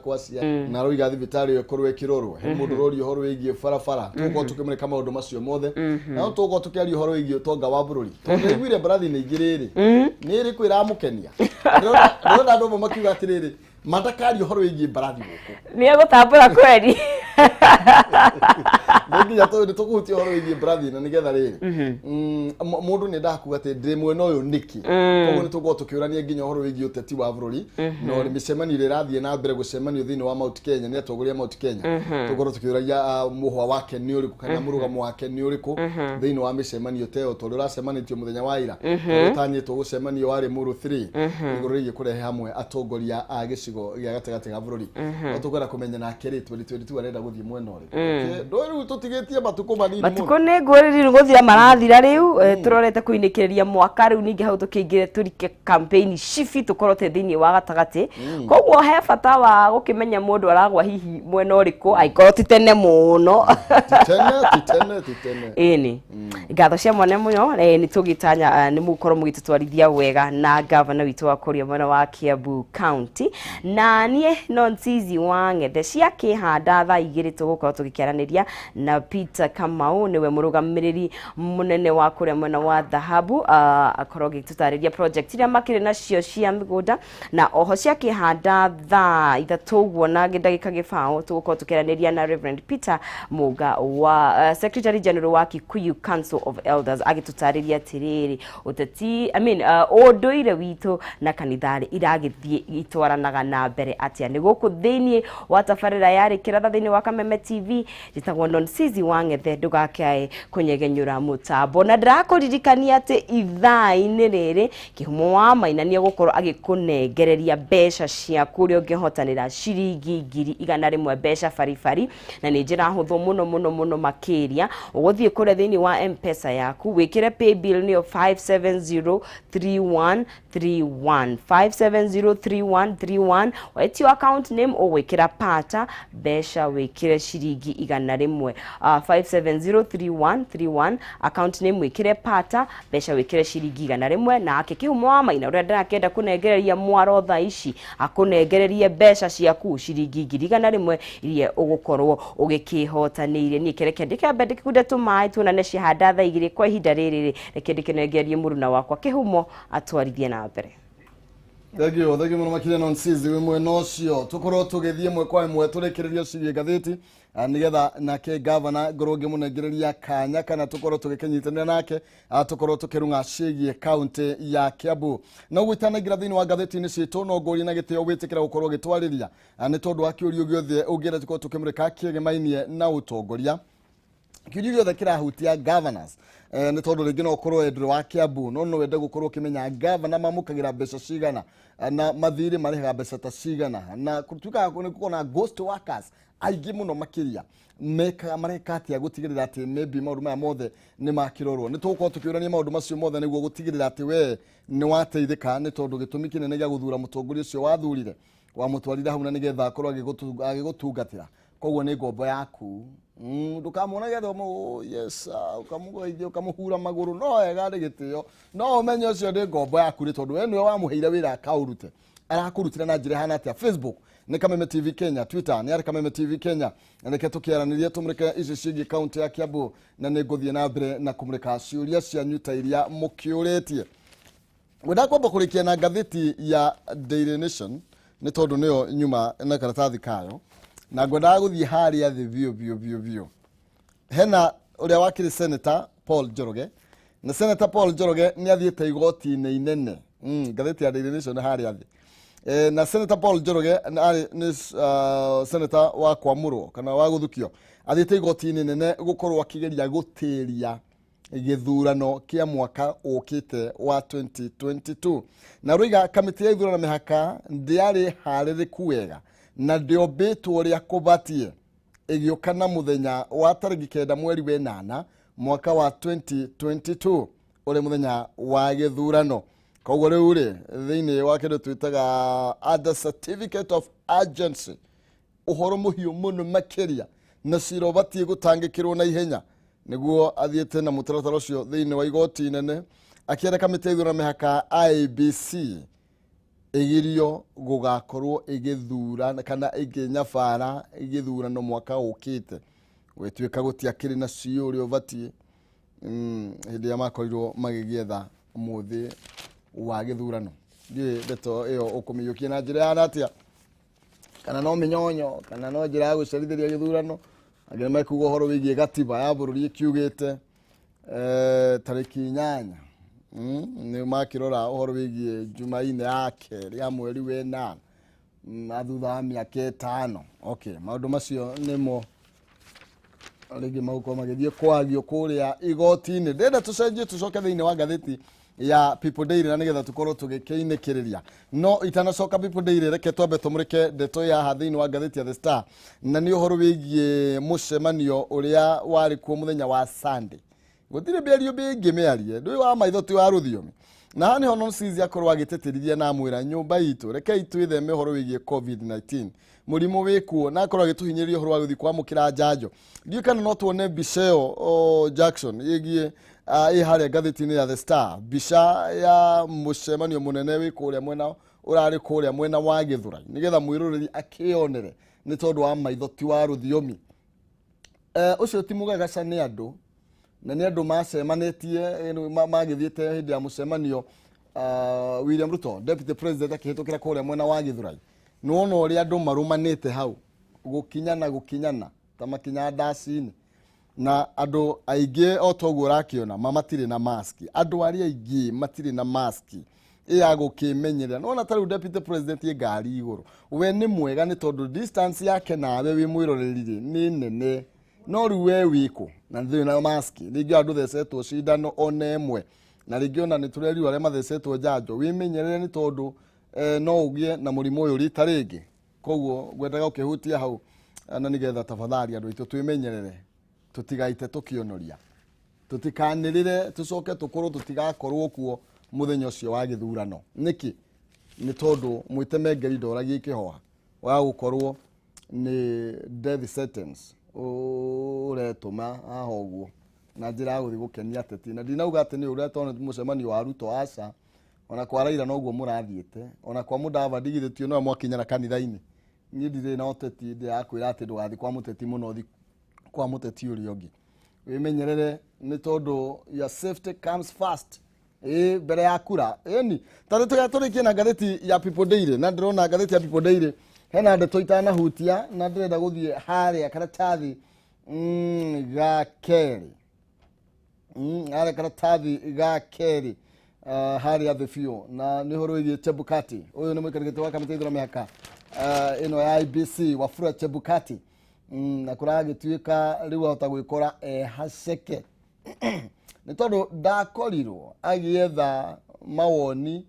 Kwa ciana na aroiga thibitarĩ ĩyo ĩkorwo ĩkĩrorwo. He mũndũ ũroria ũhoro wĩgiĩ barabara. Tũgũkorwo tũkĩmũrĩka maũndũ macio mothe, na no tũgũkorwo tũkĩaria ũhoro wĩgiĩ ũtonga wa bũrũri, tondũ ndaiguire mbarathi-inĩ igĩrĩ rĩ, nĩ ĩrĩkũ ĩramũkenia? Ndĩrona andũ amwe makiuga atĩrĩrĩ, mandakaria ũhoro wĩgiĩ mbarathi gũkũ. Nĩ egũtambũra kweri. Nĩ nginya tũ nĩ tũkũhutia ũhoro wĩgiĩ mbarathi na nĩgetha rĩrĩ, mũndũ nĩ endaga kuga atĩ ndĩ mwena ũyũ nĩkĩ. Koguo nĩ tũgũkorwo tũkĩũrania nginya ũhoro wĩgiĩ ũteti wa bũrũri na ũrĩ mĩcemanio ĩrĩa ĩrathiĩ na mbere gũcemanio thĩinĩ wa Mount Kenya nĩ atongoria a Mount Kenya. Tũgũkorwo tũkĩũragia mũhwa wake nĩ ũrĩkũ kana mũrũgamo wake nĩ ũrĩkũ thĩinĩ wa mĩcemanio ta ĩyo, tondũ ũracemanĩtio mũthenya wa ira, tondũ ũtanyĩtwo gũcemanio wa Limuru 3 igũrũ rĩgiĩ kũrehe hamwe atongoria a gĩcigo gĩa gatagatĩ ga bũrũri. No tũkwenda kũmenya nake rĩ, 2022 arenda gũthiĩ mwena ũrĩkũ? Ndũĩ rĩu tũtigĩtie matukũ manini mũno. Matukũ nĩ ngũrĩri gũthira marathira rĩu. Tũrorete kũinĩkĩrĩria mwaka rĩu, ningĩ hau tũkĩingĩre tũrike campaign cibi, tũkorwo twĩ thĩinĩ wa gatagatĩ. Koguo he bata wa gũkĩmenya mũndũ aragwa hihi mwena ũrĩkũ, angĩkorwo ti tene mũno. Titene, titene, titene. Ĩni ngatho cia mwanya mũno. Nĩ tũgĩtanya nĩ mũgũkorwo mũgĩtũtwarithia wega na gavana witũ wa kũrĩa mwena wa Kiambu County. Na niĩ no Nzizi wa Ng'ethe cia kĩhanda, thaa 2 tũgũkorwo tũgĩkĩaranĩria na Peter Kamau, nĩwe mũrũgamĩrĩri mũnene wa kũrĩa mwena wa dhahabu, akorwo agĩtũtarĩria project iria makĩrĩ nacio cia mĩgũnda. Na oho cia kĩhanda thaa 3 ũguo na ndagĩka gĩbaũ tũgũkorwo tũkĩaranĩria na Reverend Peter Muga wa Secretary General wa Kikuyu Council of Elders, agĩtũtarĩria atĩrĩrĩ, ũteti, I mean, ũndũire witũ na kanitha-rĩ iragĩthiĩ itwaranaga na mbere atĩa. Nĩ gũkũ thĩinĩ wa tabarĩra yarĩ kĩratha thĩinĩ wa Kameme TV. Njĩtagwo Nonsizi wa Ng'ethe, ndũgakĩae kũnyegenyũra mũtambo. Na ndĩrakũririkania atĩ ithaa-inĩ rĩrĩ Kĩhumo wa Maina nĩ egũkorwo agĩkũnengereria mbeca ciaku ũrĩa ũngĩhotanĩra ciringi 100,000 mbeca baribari, na nĩ njĩra hũthũ mũno mũno mũno makĩria. Ũgũthiĩ kũrĩa thĩinĩ wa M-Pesa yaku, wĩkĩre paybill nĩyo 5703131, 5703131. Wetio account name, ũgwĩkĩra pata mbeca, wĩkĩre ciringi 100. 5703131, account name wĩkĩre pata mbeca, wĩkĩre ciringi 100. Nake Kĩhumo wa Maina ũrĩa ndĩrakĩenda kũnengereria mwaro thaa ici, akũnengererie mbeca ciaku ciringi 100,000 iria ũgũkorwo ũgĩkĩhotanĩire. Niĩ kĩreke ndĩkĩambe ndĩkĩkunde tũmaĩ, tuonane ciahanda thaa 2. Kwa ihinda rĩrĩ rĩ, reke ndĩkĩnengererie mũruna wakwa Kĩhumo atwarithie na mbere. Thank you, thank you mũno makĩria Nonsizi. Wĩ mwena ũcio tũkorwo tũgĩthiĩ ĩmwe kwa ĩmwe tũrĩkĩrĩria ciĩgiĩ ngathĩti, nĩgetha nake gavana ngorwo ngĩmũnengereria kanya kana tũkorwo tũgĩkĩnyitanĩra nake, tũkorwo tũkĩrung'a ciĩgiĩ kaunti ya Kiambu. Na ũguo itanaingĩra thĩinĩ wa ngathĩti-inĩ citũ, no ngũrie na gĩtĩo wĩtĩkĩra gũkorwo ũgĩtwarĩria, nĩ tondũ wa kĩũrio gĩothe ũngĩenda tũkorwo tũkĩmũrĩka kĩegemainiĩ na ũtongoria, kĩũria gĩothe kĩrahutia governors, nĩ tondũ rĩngĩ no ũkorwo ndũrĩ wa Kiambu no wende gũkorwo ũkĩmenya gavana mamũkagĩra mbeca cigana, na mathirĩ marĩhaga mbeca ta cigana, na gũtuĩkaga nĩ gũkorwo na ghost workers aingĩ mũno makĩria, mekaga mareka atĩa gũtigĩrĩra atĩ maybe maũndũ maya mothe nĩ makĩrorwo. Nĩ tũgũkorwo tũkĩũrania maũndũ macio mothe nĩguo gũtigĩrĩra atĩ we nĩ wateithĩka, nĩ tondũ gĩtũmi kĩnene gĩa gũthura mũtongoria ũcio wathurire wamũtwarire hau na nĩgetha akorwo agĩgũtungatĩra. Koguo nĩ ngombo yaku. Ndũkamuona getha yes, ũkamũgeithia, ũkamũhura magũrũ, no wega nĩ gĩtĩo, no ũmenye ũcio nĩ ngombo yaku, nĩ tondũ we nĩwe wamũheire wĩra akaũrute. Arakũrutĩra na njĩra ĩhana atĩa? Facebook nĩ Kameme TV Kenya, Twitter nĩ arĩ Kameme TV Kenya. Na reke tũkĩaranĩria tũmũrĩke icio ciĩgiĩ kaunti ya Kiambu, na nĩ ngũthiĩ na mbere na kũmũrĩka ciũria cianyu ta iria mũkĩũrĩtie. Ngwendaga kwamba kũrĩkia na ngathĩti ya Daily Nation, nĩ tondũ nĩyo nyuma na karatathi kayo, na ngwendaga gũthiĩ harĩa thĩ biũ biũ biũ biũ. Hena ũrĩa wakĩrĩ Senator Paul Njoroge, na Senator Paul Njoroge nĩ athiĩte igoti-inĩ inene. Ngathĩti ya Daily Nation harĩa thĩ. Na Senator Paul Njoroge arĩ nĩ senator wa kwamũrwo kana wa gũthukio, athiĩte igoti-inĩ inene gũkorwo akĩgeria gũtĩria gĩthurano kĩa mwaka ũkĩte wa 2022, na rũiga kamĩtĩ ya ithurano na mĩhaka ndĩarĩ harĩrĩku wega na ndĩombĩtwo ũrĩa kũbatiĩ, ĩgĩũka na mũthenya wa tarĩki 9 mweri wa 8 mwaka wa 2022 ũrĩ mũthenya wa gĩthurano. Koguo rĩu rĩ, thĩinĩ wa kĩndũ twĩtaga under certificate of urgency, ũhoro mũhiũ mũno makĩria na cira ũbatiĩ gũtangĩkĩrwo na ihenya, nĩguo athiĩte na mũtaratara ũcio thĩinĩ wa igoti inene, akĩenda kamĩtĩ ya ithurano na mĩhaka IEBC. Ĩgirio gũgakorwo ĩgĩthura kana ĩkĩnyabara gĩthurano mwaka ũkĩte, gwĩtuĩka gũtiakĩrĩ na CEO ũrĩa ũbatiĩ hĩndĩ ĩrĩa makorirwo magĩgĩetha mũthĩ wa gĩthurano. Ndiũĩ ndeto ĩyo ũkũmĩiyũkia na njĩra ya atĩa, kana no mĩnyonyo, kana no njĩra ya gũcerithĩria gĩthurano. Angĩ nĩmekuga ũhoro wĩgiĩ gatiba ya bũrũri ĩkiugĩte tarĩki 8 nĩ makĩrora ũhoro wĩgiĩ Jumaine ya kerĩ ya mweri wa 8 na thutha wa mĩaka 5. Okay, maũndũ macio nĩmo rĩngĩ magũkorwo magĩthiĩ kwagio kũrĩa igoti-inĩ. Ndĩrenda tũcenjie tũcoke thĩinĩ wa ngathĩti ya People Daily na nĩgetha tũkorwo tũgĩkĩinĩkĩrĩria. No itanacoka People Daily, reke twambe tũmũrĩke ndeto ya haha thĩinĩ wa ngathĩti ya The Star, na nĩ ũhoro wĩgiĩ mũcemanio ũrĩa warĩ kuo mũthenya wa Sunday. Gũtirĩ mĩario mĩingĩ mĩarie, ndũĩ wa maitho ti wa rũthiomi. Na haha nĩho Nonsizi akorwo agĩtĩtĩrithia na amwĩra nyũmba itũ rekei twĩtheme ũhoro wĩgiĩ COVID-19, mũrimũ wĩkuo, na akorwo agĩtũhinyĩrĩria ũhoro wa gũthiĩ kwamũkĩra njanjo. Ndiũĩ kana no tuone mbica ĩyo Jackson ĩgiĩ ĩ harĩa ngathĩti-inĩ ya The Star, mbica ya mũcemanio mũnene wĩ kũrĩa mwena ũrarĩ kũrĩa mwena wa Gĩthũrai, nĩgetha mwĩroreri akĩonere, nĩ tondũ wa maitho ti wa rũthiomi. Ũcio ti mũgagaca, nĩ andũ na nĩ andũ macemanĩtie magĩthiĩte hĩndĩ ya mũcemanio William Ruto Deputy President akĩhĩtũkĩra kũrĩa mwena wa Gĩthũrai. Nĩwona ũrĩa andũ marũmanĩte hau gũkinyana gũkinyana ta makinya ndaci-inĩ, na andũ aingĩ o toguo ũrakĩona ma matirĩ na maski. Andũ arĩa aingĩ matirĩ na maski ya gũkĩmenyerera. Nĩwona ta rĩu Deputy President ĩ ngari igũrũ, we nĩ mwega nĩ tondũ distance yake nawe wĩ mwĩroreri rĩ nĩ nene, no rĩu we wĩkũ na ndũrĩ na maski, rĩngĩ ona ndũthecetwo cindano ona ĩmwe, na rĩngĩ ona nĩ tũrerirwo arĩa mathecetwo njanjo wĩmenyerere nĩ tondũ no ũgĩe na mũrimũ ũyũ rita rĩngĩ. Koguo ngwendaga ũkĩhutia hau na nĩgetha tafadhali andũ aitũ twĩmenyerere, tũtigaite tũkĩonoria, tũtikanĩrĩre tũcoke tũkorwo tũtigakorwo kuo mũthenya ũcio wa gĩthurano. Nĩkĩ? Nĩ tondũ mwĩtemengeri ndoragia ikĩhoha, wa gũkorwo nĩ death sentence ũretũma haha ũguo na njĩra ya gũthiĩ gũkenia ateti. Na ndinauga atĩ nĩ ũrĩa tondũ mũcemanio wa Ruto, aca, ona kwa Raila noguo mũrathiĩte, ona kwa Mudavadi githĩ tio no mwakinyana kanitha-inĩ. Niĩ ndirĩ na ũteti ndĩrakwĩra atĩ ndũgathiĩ kwa mũteti mũno, ũthiĩ kwa mũteti ũrĩa ũngĩ. Wĩmenyerere nĩ tondũ your safety comes first ĩ mbere ya kura. Ĩni tondũ tũrĩkie na ngathĩti ya People Daily, na ndĩrona ngathĩti ya People Daily hena ndeto itanahutia na ndĩrenda gũthiĩ harĩa karatathi ga kerĩ, harĩa karatathi ga kerĩ harĩa thĩ biũ, na nĩ ũhoro wĩgiĩ Chebukati. Ũyũ nĩ mũikarĩri gĩtĩ wa kamĩtĩ ya ithurano mĩhaka ĩno ya IEBC, Wafula Chebukati, na kũragĩtuĩka rĩu ahota gwĩkora e haceke nĩ tondũ ndakorirwo agĩetha mawoni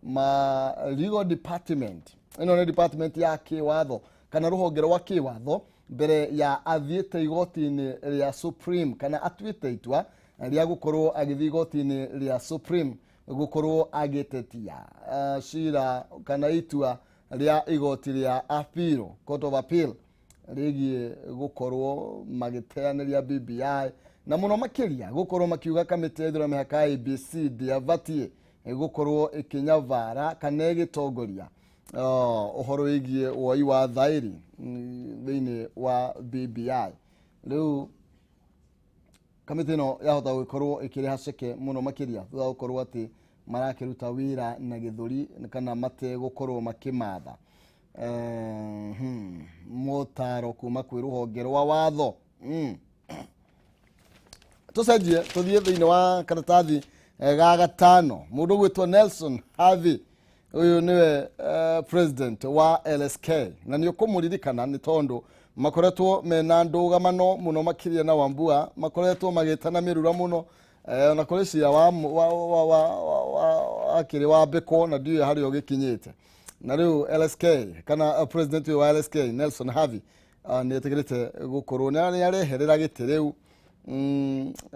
ma legal department. Ĩno nĩ department ya kĩwatho kana rũhonge rwa kĩwatho mbere ya athiĩte igoti-inĩ rĩa Supreme kana atuĩte itua rĩa gũkorwo agĩthiĩ igoti-inĩ rĩa Supreme gũkorwo agĩtetia cira kana itua rĩa igoti rĩa appeal, Court of Appeal, rĩgiĩ gũkorwo magĩteanĩria BBI na mũno makĩria gũkorwo makiuga kamĩtĩ ya ithurano mĩhaka IEBC ndĩabatiĩ gũkorwo ĩkĩnyabara kana ĩgĩtongoria ũhoro wĩgiĩ woi wa thaĩri thĩinĩ wa BBI. Rĩu kamĩtĩ ĩno yahota gũgĩkorwo ĩkĩrĩha ceke mũno makĩria thutha wa gũkorwo atĩ marakĩruta wĩra na gĩthũri kana mategũkorwo makĩmatha motaro kuma kwĩ rũhonge rwa watho. Tũcenjie tũthiĩ thĩinĩ wa karatathi ga gatano. Mũndũ ũgwĩtwo Nelson Havi, ũyũ nĩwe president wa LSK, na nĩ ũkũmũririkana nĩ tondũ makoretwo mena ndũgamano mũno makĩria na Wambua, makoretwo magĩtana mĩrura mũno ona kũrĩ cira wa wa wa wa wa akĩrĩ wa mbĩkwo na ndiũĩ harĩa ũgĩkinyĩte. Na rĩu LSK kana president ũyũ wa LSK Nelson Havi nĩ etĩkĩrĩte gũkorwo nĩ areherera gĩtĩ rĩu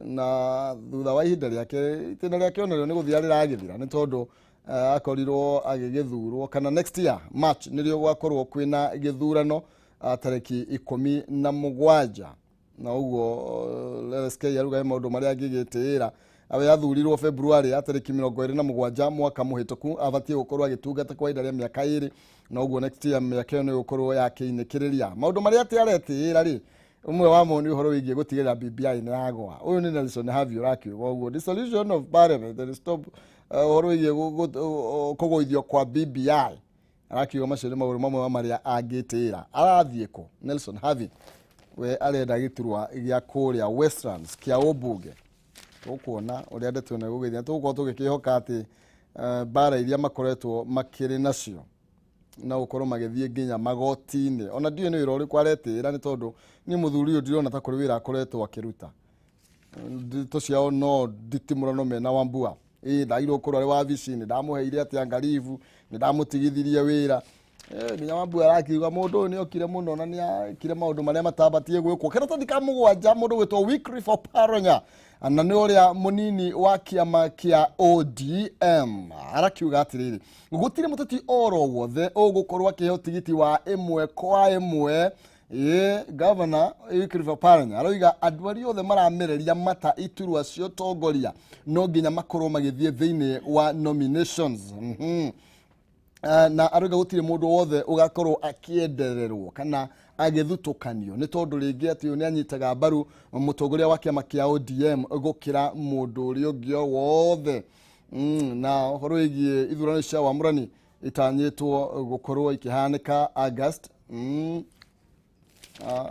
na thutha wa ihinda rĩake itĩna rĩake onarĩo nĩ gũthira rĩragĩthira nĩ tondũ akorirwo agĩgĩthurwo kana next year March nĩrĩo gwakorwo kwĩna gĩthurano tarĩki 17, na ũguo LSK aruga he maũndũ marĩa angĩgĩtĩĩra. We athurirwo February ya tarĩki 27 mwaka mũhĩtũku, abatiĩ gũkorwo agĩtungata kwa ihinda rĩa mĩaka 2, na ũguo next year mĩaka ĩyo nĩ ĩgũkorwo yakĩinĩkĩrĩria. Maũndũ marĩa atĩ aretĩĩra rĩ, ũmwe wamo nĩ ũhoro wĩgiĩ gũtigĩrĩra BBI nĩ yagwa. Ũyũ nĩ Nelson Havi ũrakiuga ũguo, dissolution of parliament and stop ũhoro wĩgiĩ kũgũithio kwa BBI. Arakiuga macio nĩ maũndũ mamwe ma marĩa angĩtĩĩra. Arathiĩ kũ Nelson Havi? We arenda gĩturwa gĩa kũrĩa Westlands kĩa ũmbunge. Tũkuona ũrĩa ndeto ĩno ĩgũgĩthiĩ, na tũgũkorwo tũgĩkĩhoka atĩ mbara iria makoretwo makĩrĩ nacio no gũkorwo magĩthiĩ nginya magoti-inĩ. Ona ndiũĩ nĩ wĩra ũrĩkũ aretĩĩra, nĩ tondũ niĩ mũthuri ũyũ ndirona ta kũrĩ wĩra akoretwo akĩruta. Ndeto ciao no nditimũrano mena Wambua. Ĩĩ ndagirwo gũkorwo arĩ wabici-inĩ, ndamũheire atĩ angaribu, nĩ ndamũtigithirie wĩra. Nginya Wambua arakiuga mũndũ ũyũ nĩ okire mũno na nĩ ekire maũndũ marĩa matabatiĩ gwĩkwo. Karatathi ka 7, mũndũ gwĩtwo Wycliffe Oparanya, na nĩ ũrĩa mũnini wa kĩama kĩa ODM, arakiuga atĩrĩrĩ, gũtirĩ mũteti oro wothe ũgũkorwo akĩheo tigiti wa ĩmwe kwa ĩmwe. Ĩĩ, Governor Wycliffe Oparanya aroiga andũ arĩa othe maramereria mata iturwa cia ũtongoria no nginya makorwo magĩthiĩ thĩinĩ wa nominations. Na aroiga gũtirĩ mũndũ wothe ũgakorwo akĩendererwo kana agĩthutũkanio nĩ tondũ rĩngĩ atĩ ũyũ nĩ anyitaga mbaru mũtongoria wa kĩama kĩa ODM gũkĩra mũndũ ũrĩa ũngĩ o wothe. Na ũhoro wĩgiĩ ithurano cia wamũrani itanyĩtwo gũkorwo ikĩhanĩka August.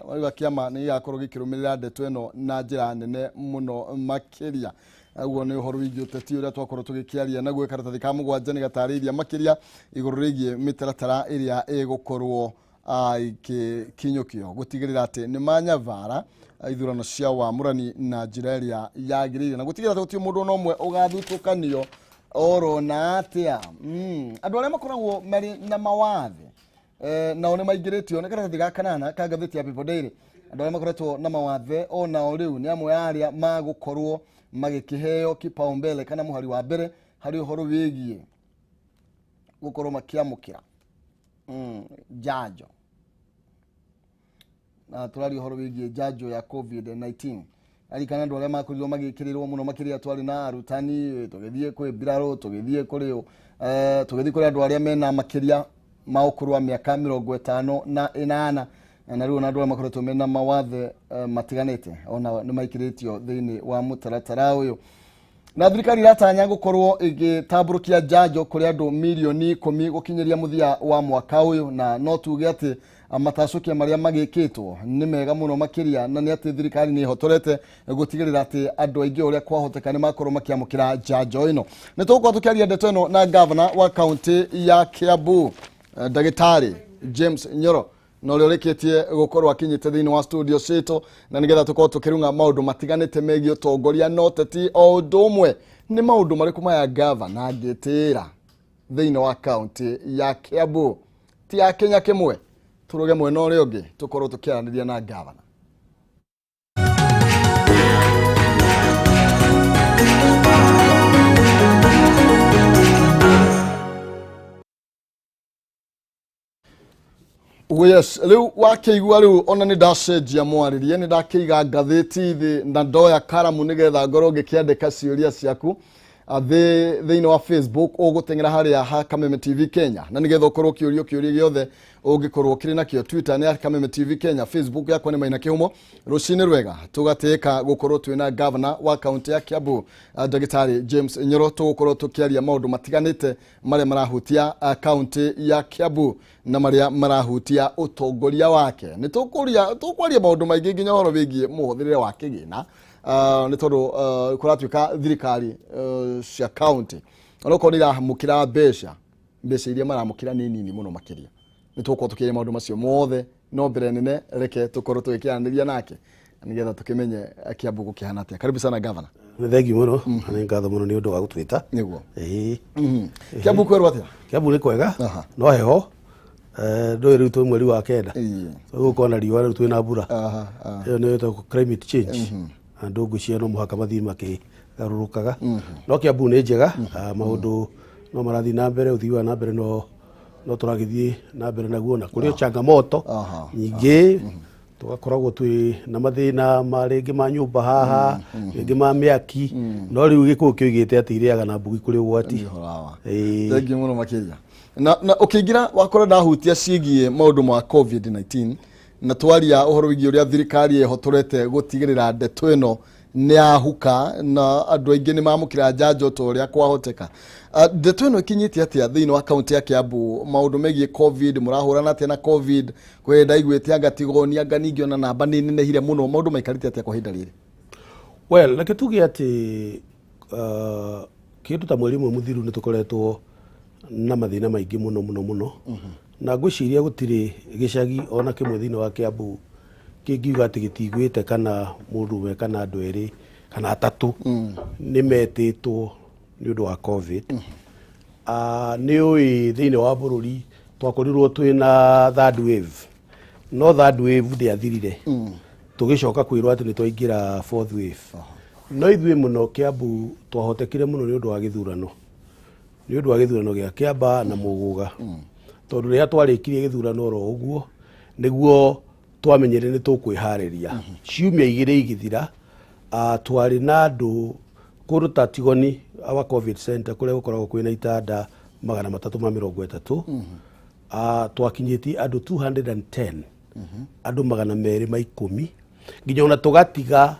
Wauga kĩama nĩ gĩgakorwo gĩkĩrũmĩrĩra ndeto ĩno na njĩra nene mũno makĩria. Ũguo nĩ ũhoro wĩgiĩ ũteti ũrĩa twakorwo tũgĩkĩaria naguo. Karatathi ka 7 nĩ gatarĩirie makĩria igũrũ rĩgiĩ mĩtaratara ĩrĩa ĩgũkorwo ĩgĩkinyũkio gũtigĩrĩra atĩ nĩ manyabara ithurano cia wamũrani na njĩra ĩrĩa yagĩrĩire, na gũtigĩrĩra atĩ gũtirĩ mũndũ ona ũmwe ũgathutũkanio oro na atĩa. Andũ arĩa makoragwo marĩ na mawathe nao nĩ maingĩrĩtio nĩ karatathi ga 8 ka ngathĩti ya People Daily. Andũ arĩa makoretwo na mawathe onao rĩu nĩ amwe a arĩa magũkorwo magĩkĩheo kipaumbele kana mũhari wa mbere harĩ ũhoro wĩgiĩ gũkorwo makĩamũkĩra njanjo. Na tũraria ũhoro wĩgiĩ njanjo ya COVID-19. Arikana andũ arĩa makorirwo magĩkĩrĩrwo mũno makĩria, twarĩ na arutani, tũgĩthiĩ kwĩ mbirarũ, tũgĩthiĩ kũrĩ tũgĩthiĩ kũrĩ andũ arĩa mena makĩria ma ũkũrũ wa mĩaka 58, na rĩu ona andũ arĩa makoretwo mena mawathe matiganĩte ona nĩ maikĩrĩtio thĩinĩ wa mũtaratara ũyũ. Na thirikari iratanya gũkorwo ĩgĩtambũrũkia njanjo kũrĩ andũ mirioni 10 gũkinyĩria mũthia wa mwaka ũyũ, na no tuge atĩ matacũkia marĩa magĩkĩtwo nĩ mega mũno makĩria, na nĩ atĩ thirikari nĩ ĩhotorete gũtigĩrĩra atĩ andũ aingĩ ũrĩa kwahoteka nĩ makorwo makĩamũkĩra njanjo ĩno. Nĩ tũgũkorwo tũkĩaria ndeto ĩno na gavana wa kaunti ya Kiambu, Ndagĩtarĩ James Nyoro, na ũrĩa ũrĩkĩtie gũkorwo akinyĩte thĩinĩ wa studio citũ, na nĩgetha tũkorwo tũkĩrung'a maũndũ matiganĩte megiĩ ũtongoria na ũteti o ũndũ ũmwe. Nĩ maũndũ marĩkũ maya gavana angĩtĩĩra thĩinĩ wa kaunti ya Kiambu? Ti ya Kenya kĩmwe, tũrũge mwena ũrĩa ũngĩ tũkorwo tũkĩaranĩria na gavana. Oh yes, rĩu wakĩigua rĩu ona nĩ ndacenjia mwarĩrie, nĩ ndakĩiga ngathĩti thĩ na ndoya karamu nĩgetha ngorwo ngĩkĩandĩka ciũria ciaku thĩinĩ wa Facebook. Ũgũteng'era harĩa ha Kameme TV Kenya, na nĩgetha ũkorwo ũkĩũrio kĩũria gĩothe ũngĩkorwo ũkĩrĩ nakĩo. Twitter nĩ Kameme TV Kenya, Facebook yakwa nĩ Maina Kĩhumo. Rũcinĩ rwega, tũgatĩĩka gũkorwo twĩna gavana wa kaunti ya Kiambu, Ndagĩtarĩ James Nyoro. Tũgũkorwo tũkĩaria maũndũ matiganĩte marĩa marahutia kaunti ya Kiambu na marĩa marahutia ũtongoria wake. Nĩ tũkwaria maũndũ maingĩ nginya ũhoro wĩgiĩ mũhũthĩrĩre wa kĩgĩna, nĩ tondũ kũratuĩka thirikari cia kaunti onokorwo nĩ iramũkĩra mbeca, mbeca iria maramũkĩra nĩ nini mũno makĩria. Nĩ tũgũkorwo tũkĩaria maũndũ macio mothe, no mbere nene reke tũkorwo tũgĩkĩaranĩria nake nĩgetha tũkĩmenye Kiambu gũkĩhana atĩa. Karibu sana gavana. Nĩ thengiũ mũno, na nĩ ngatho mũno nĩ ũndũ wa gũtwĩta. Nĩguo. Ĩĩ. Kiambu kwerwo atĩa? Kiambu nĩ kwega, no heho. Ndũĩ rĩu twĩ mweri wa 9. Tũgũkorwo na riũa rĩu twĩna mbura. Ĩyo nĩyo ĩtagwo climate change. Andũ ngwĩciria no mũhaka mathiĩ makĩgarũrũkaga. No Kiambu nĩ njega, maũndũ no marathiĩ na mbere, ũthii wa na mbere no tũragĩthiĩ na mbere naguo, na kũrĩ o changamoto nyingĩ. Tũgakoragwo twĩ na mathĩna ma rĩngĩ ma nyũmba haha, rĩngĩ ma mĩaki, no rĩu gĩkũyũ kĩoigĩte atĩ irĩaga na mbugi kũrĩ ũgwati. Nĩ ũhoro wa ma. Ĩĩ. Thengiũ mũno makĩria. Na ũkĩingĩra wakorwo ndahutia ciĩgiĩ maũndũ ma COVID-19 na twaria ũhoro wĩgiĩ ũrĩa thirikari ĩhotorete gũtigĩrĩra ndeto ĩno nĩ yahuka na andũ aingĩ nĩ mamũkĩra njanjo ta ũrĩa kwahoteka. Ndeto ĩno ĩkinyĩte atĩa thĩinĩ wa kaunti ya Kiambu? Maũndũ megiĩ COVID, mũrahũrana atĩa na COVID? Kwĩ ndaiguĩte anga Tigoni, anga ningĩ ona namba nĩ inenehire mũno. Maũndũ maikarĩte atĩa kwa ihinda rĩrĩ? Well, reke tuge atĩ kĩndũ ta mweri ũmwe mũthiru nĩ tũkoretwo na mathĩna maingĩ mũno mũno mũno, na ngwĩciria gũtirĩ gĩcagi ona kĩmwe thĩinĩ wa Kiambu kĩngiuga atĩ gĩtiguĩte kana mũndũ ũmwe kana andũ erĩ kana atatũ nĩ metĩtwo nĩ ũndũ wa COVID. Nĩ ũĩ thĩinĩ wa bũrũri twakorirwo twĩna third wave, no third wave ndĩathirire, tũgĩcoka kwĩrwo atĩ nĩ twaingĩra fourth wave. No ithuĩ mũno Kiambu twahotekire mũno nĩ ũndũ wa gĩthurano, nĩ ũndũ wa gĩthurano gĩa Kĩamba na Mũgũga, tondũ rĩrĩa twarĩkirie gĩthurano oro ũguo nĩguo twamenyire nĩ tũkwĩharĩria. Ciumia igĩrĩ igĩthira, twarĩ na andũ kũndũ ta Tigoni, our COVID center, kũrĩa gũkoragwo kwĩna itanda 330, twakinyĩtie andũ 210, andũ 210, nginya ona tũgatiga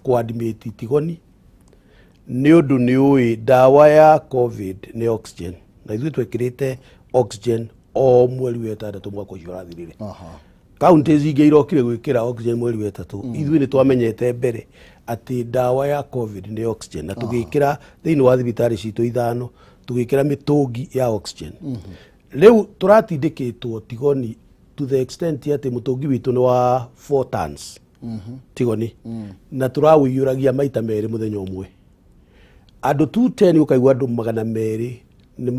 kũadmit Tigoni nĩ ũndũ nĩ ũĩ ndawa ya COVID nĩ oxygen, na ithuĩ twekĩrĩte oxygen o mweri wa ĩtandatũ mwaka ũcio ũrathirire. Counties ingĩ irokire gwĩkĩra oxygen mweri wa ĩtatũ, ithuĩ nĩ twamenyete mbere atĩ ndawa ya COVID nĩ oxygen, na tũgĩkĩra thĩinĩ wa thibitarĩ citũ ithano, tũgĩkĩra mĩtũngi ya oxygen. Rĩu tũratindĩkĩtwo Tigoni to the extent atĩ mũtũngi witũ nĩ wa 4 tons Tigoni, na tũrawĩiyũragia maita merĩ mũthenya ũmwe. Andũ 210, ũkaigua andũ 200 nĩ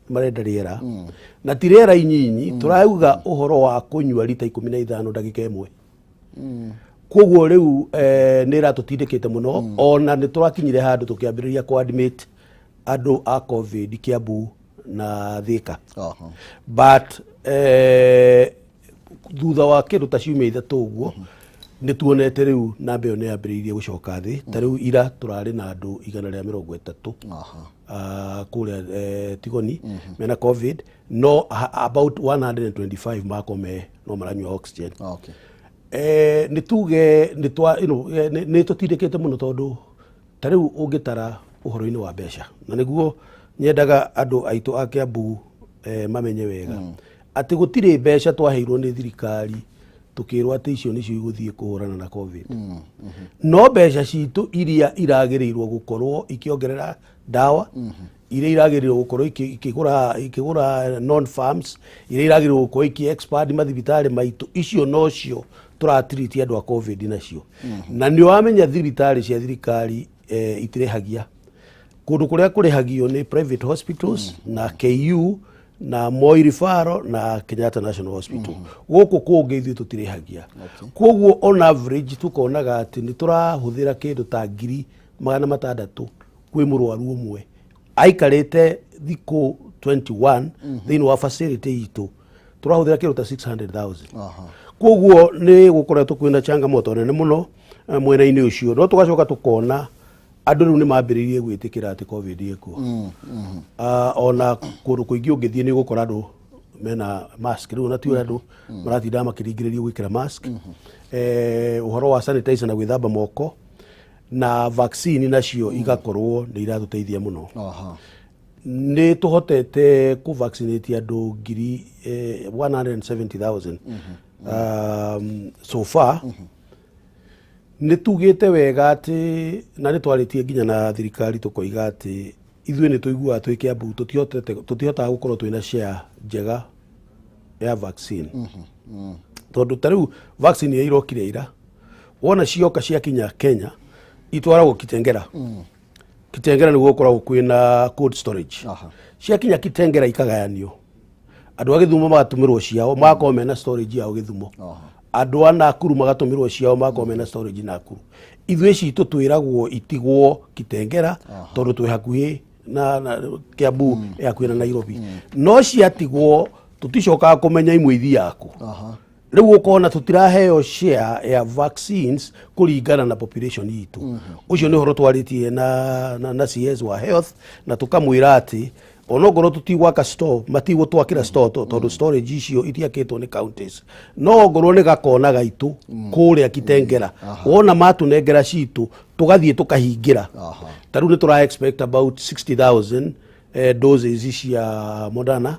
marenda rĩera, na ti rĩera inyinyi, tũrauga ũhoro wa kũnyua rita 15 ndagĩka ĩmwe. Koguo rĩu nĩ ĩratũtindĩkĩte mũno, ona nĩ tũrakinyire handũ tũkĩambĩrĩria kũ-admit andũ a COVID Kiambu na Thika. But thutha wa kĩndũ ta ciumia 3 ũguo nĩ tuonete rĩu namba ĩyo nĩ yambĩrĩirie gũcoka thĩ. Ta rĩu ira tũrarĩ na andũ 130 kũrĩa Tigoni mena COVID, no about 125 makome no maranyua oxygen. Nĩ tuge nĩ twa you know, nĩ tũtindĩkĩte mũno, tondũ ta rĩu ũngĩtara ũhoro-inĩ wa mbeca, na nĩguo nyendaga andũ aitũ a Kiambu mamenye wega atĩ gũtirĩ mbeca twaheirwo nĩ thirikari tũkĩrwo atĩ icio nĩcio igũthiĩ kũhũrana na COVID. No mbeca citũ iria iragĩrĩirwo gũkorwo ikĩongerera ndawa, iria iragĩrĩirwo gũkorwo ikĩgũra non farms, iria iragĩrĩirwo gũkorwo ikĩ expand mathibitarĩ maitũ, icio nocio tũratiriti andũ a COVID nacio. Na nĩ wamenya thibitarĩ cia thirikari itirĩhagia. Kũndũ kũrĩa kũrĩhagio nĩ private hospitals na KU na Moi Referral na Kenyatta National Hospital. Gũkũ kũngĩ ithuĩ tũtirĩhagia. Koguo on average tukonaga atĩ nĩ tũrahũthĩra kĩndũ ta 600,000 kwĩ mũrwaru ũmwe aikarĩte thikũ 21 thĩinĩ wa facility itũ, tũrahũthĩra kĩndũ ta 600,000. Koguo nĩ gũkoretwo kwĩna changamoto nene mũno mwena-inĩ ũcio, no tũgacoka tũkona andũ rĩu nĩ mambĩrĩirie gwĩtĩkĩra atĩ COVID ĩkuo. Ona kũndũ kũingĩ ũngĩthiĩ nĩ ũgũkora andũ mena mask rĩu, na ti ũrĩa andũ maratinda makĩringĩrĩrio gwĩkĩra mask. Ũhoro wa sanitizer na gwĩthamba moko na vaccine nacio igakorwo nĩ iratũteithia mũno. Nĩ tũhotete kũ vaccinate andũ ngiri 170,000 so far. Nĩ tugĩte wega atĩ na nĩ twarĩtie nginya na thirikari, tũkoiga atĩ ithuĩ nĩ tũiguaga twĩ Kiambu tũtihotaga gũkorwo twĩna share njega ya vaccine, tondũ ta rĩu vaccine iria irokire ira, wona cioka ciakinya Kenya itwaragwo Kitengera. Kitengera nĩguo gũkoragwo kwĩna cold storage. Ciakinya Kitengera ikagayanio, andũ a Gĩthumo magatũmĩrwo ciao, magakorwo mena storage yao Gĩthumo. Andũ a Nakuru magatũmĩrwo ciao, magakorwo mena storage Nakuru. Ithuĩ citũ twĩragwo itigwo Kitengera tondũ twĩ hakuhĩ na Kiambu ĩ hakuhĩ na Nairobi, no ciatigwo tũticokaga kũmenya imwe ithiaga kũ. Rĩu ũkona tũtiraheo share ya vaccines kũringana na population itũ. Ũcio nĩ ũhoro twarĩtie na CS wa health, na tũkamwĩra atĩ onongorwo tũtigwaka store, matigũtwakĩra store, tondũ storage icio itiakĩtwo nĩ counties, no ongorwo nĩ gakona gaitũ kũrĩa Kitengera, wona matũnengera citũ, tũgathiĩ tũkahingĩra. Ta rĩu nĩ tũra expect about 60,000 doses cia Moderna,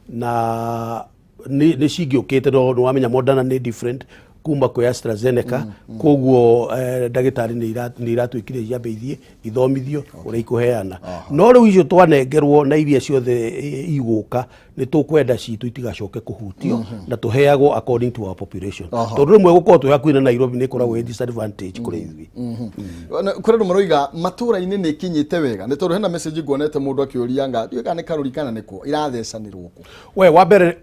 na nĩ cingĩũkĩte, no nĩ wamenya Moderna nĩ different kuma kwĩ AstraZeneca. Koguo ndagĩtarĩ nĩ iratuĩkire ciambe ithiĩ ithomithio ũrĩa ikũheana. No rĩu icio twanengerwo na iria ciothe igũka, nĩ tũkwenda citũ itigacoke kũhutio na tũheagwo according to our population, tondũ rĩmwe gũkorwo twĩ hakuhĩ na Nairobi nĩ ĩkoragwo ĩ disadvantage kũrĩ ithuĩ. Kũrĩ andũ maroiga matũra-inĩ nĩ ikinyĩte wega, nĩ tondũ hena message nguonete mũndũ akĩũria nga ndiũĩ kana nĩ karũri kana nĩkũ irathecanĩrwo kũ. We wa mbere,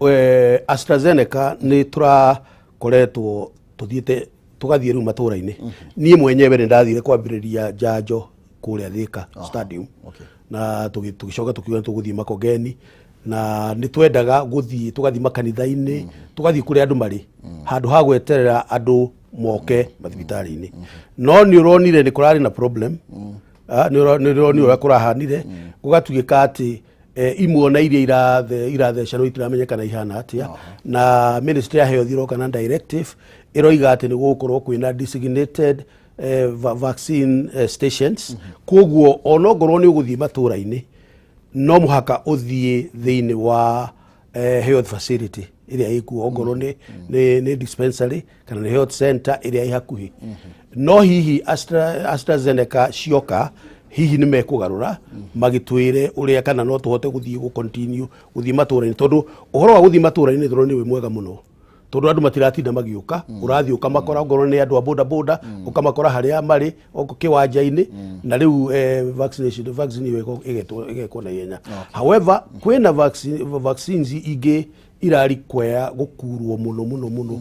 AstraZeneca nĩ tũrakoretwo tũthiĩte, tũgathiĩ rĩu matũra-inĩ. Niĩ mwenyewe nĩ ndathire kwambĩrĩria njanjo kũrĩa Thika Stadium, na tũgĩcoka tũkiuga nĩ tũgũthiĩ Makongeni, na nĩ twendaga gũthiĩ tũgathiĩ makanitha-inĩ, tũgathiĩ kũrĩa andũ marĩ, handũ ha gweterera andũ moke mathibitarĩ-inĩ. No nĩ ũronire nĩ kũrarĩ na problem. Nĩ ũronire ũrĩa kũrahanire, gũgatuĩka atĩ imwe na iria irathecanwo itiramenyekana ihana atĩa, na ministry ya health iroka na directive ĩroiga atĩ nĩ gũgũkorwo kwĩna designated vaccine stations. Koguo onongorwo nĩ ũgũthiĩ matũra-inĩ, no mũhaka ũthiĩ thĩinĩ wa health facility ĩrĩa ĩkuo, ongorwo nĩ dispensary kana nĩ health center ĩrĩa ĩ hakuhĩ. No hihi AstraZeneca cioka, hihi nĩ mekũgarũra magĩtwĩre ũrĩa kana no tũhote gũthiĩ gũ continue gũthiĩ matũra-inĩ, tondũ ũhoro wa gũthiĩ matũra-inĩ tondũ nĩ wĩ mwega mũno, tondũ andũ matiratinda magĩũka. Ũrathiĩ ũkamakora, ongorwo nĩ andũ a boda boda, ũkamakora harĩa marĩ oko kĩwanja-inĩ, na rĩu vaccination, vaccine ĩyo ĩgekwo na ihenya. However, kwĩna vaccines ingĩ irarikwea gũkurwo mũno mũno mũno,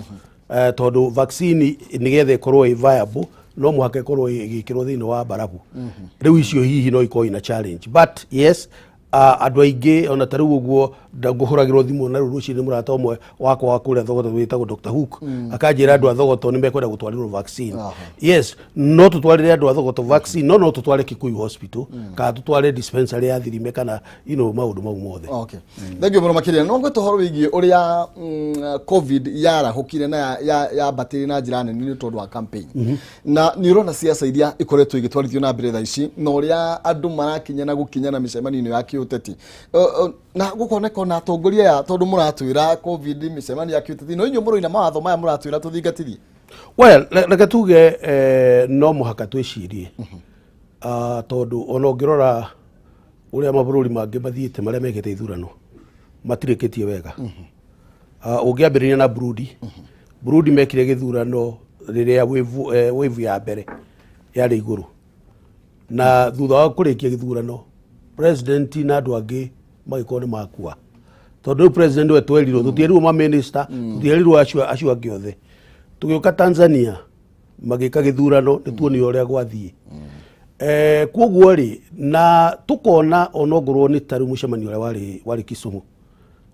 tondũ vaccine nĩgetha ĩkorwo ĩ viable no mũhaka ĩkorwo ĩgĩkĩrwo thĩinĩ wa barabu. Rĩu icio hihi no ikorwo ina challenge, but yes, andũ aingĩ ona ta rĩu ũguo ngũhũragĩrwo thimũ na rĩu rũcinĩ mũrata ũmwe wakwa wa kũrĩa Thogoto wĩtagwo Dr. Hook, akanjĩra andũ a Thogoto nĩ mekwenda gũtwarĩrwo vaccine. Yes, no tũtwarĩre andũ a Thogoto vaccine, no tũtware Kikuyu Hospital kana tũtware dispensary ya Thirime kana maũndũ mau mothe. Okay, thank you mũno makĩria. No ngwĩte ũhoro wĩgiĩ ũrĩa COVID yarahũkire na yambatĩire na njĩra nene nĩ tondũ wa campaign, na nĩ ũrona siasa iria ikoretwo igĩtwarithio na mbere thaa ici na ũrĩa andũ marakinya na gũkinya na mĩcemanio-inĩ ya kĩũteti, na gũkoneka ona atongoria aya, tondũ mũratwĩra COVID, mĩcemanio ya kĩũteti, no inyuĩ mũroina mawatho maya mũratwĩra tũthingatithie. Well, reke tuge no mũhaka twĩcirie, tondũ ona ũngĩrora ũrĩa mabũrũri mangĩ mathiĩte marĩa mekĩte ithurano, matirĩkĩtie wega. Ũngĩambĩrĩria na Burundi, Burundi mekire gĩthurano rĩrĩa wave ya mbere yarĩ igũrũ, na thutha wa kũrĩkia gĩthurano president na andũ angĩ magĩkorwo nĩ makua, tondũ rĩu president we twerirwo, tũtierirwo ma minister, tũtierirwo acio angĩ othe. Tũgĩũka Tanzania, magĩka gĩthurano, nĩ tuonire ũrĩa gwathiĩ. Koguo rĩ, na tũkona onongorwo nĩ ta rĩu mũcemanio ũrĩa warĩ Kisumu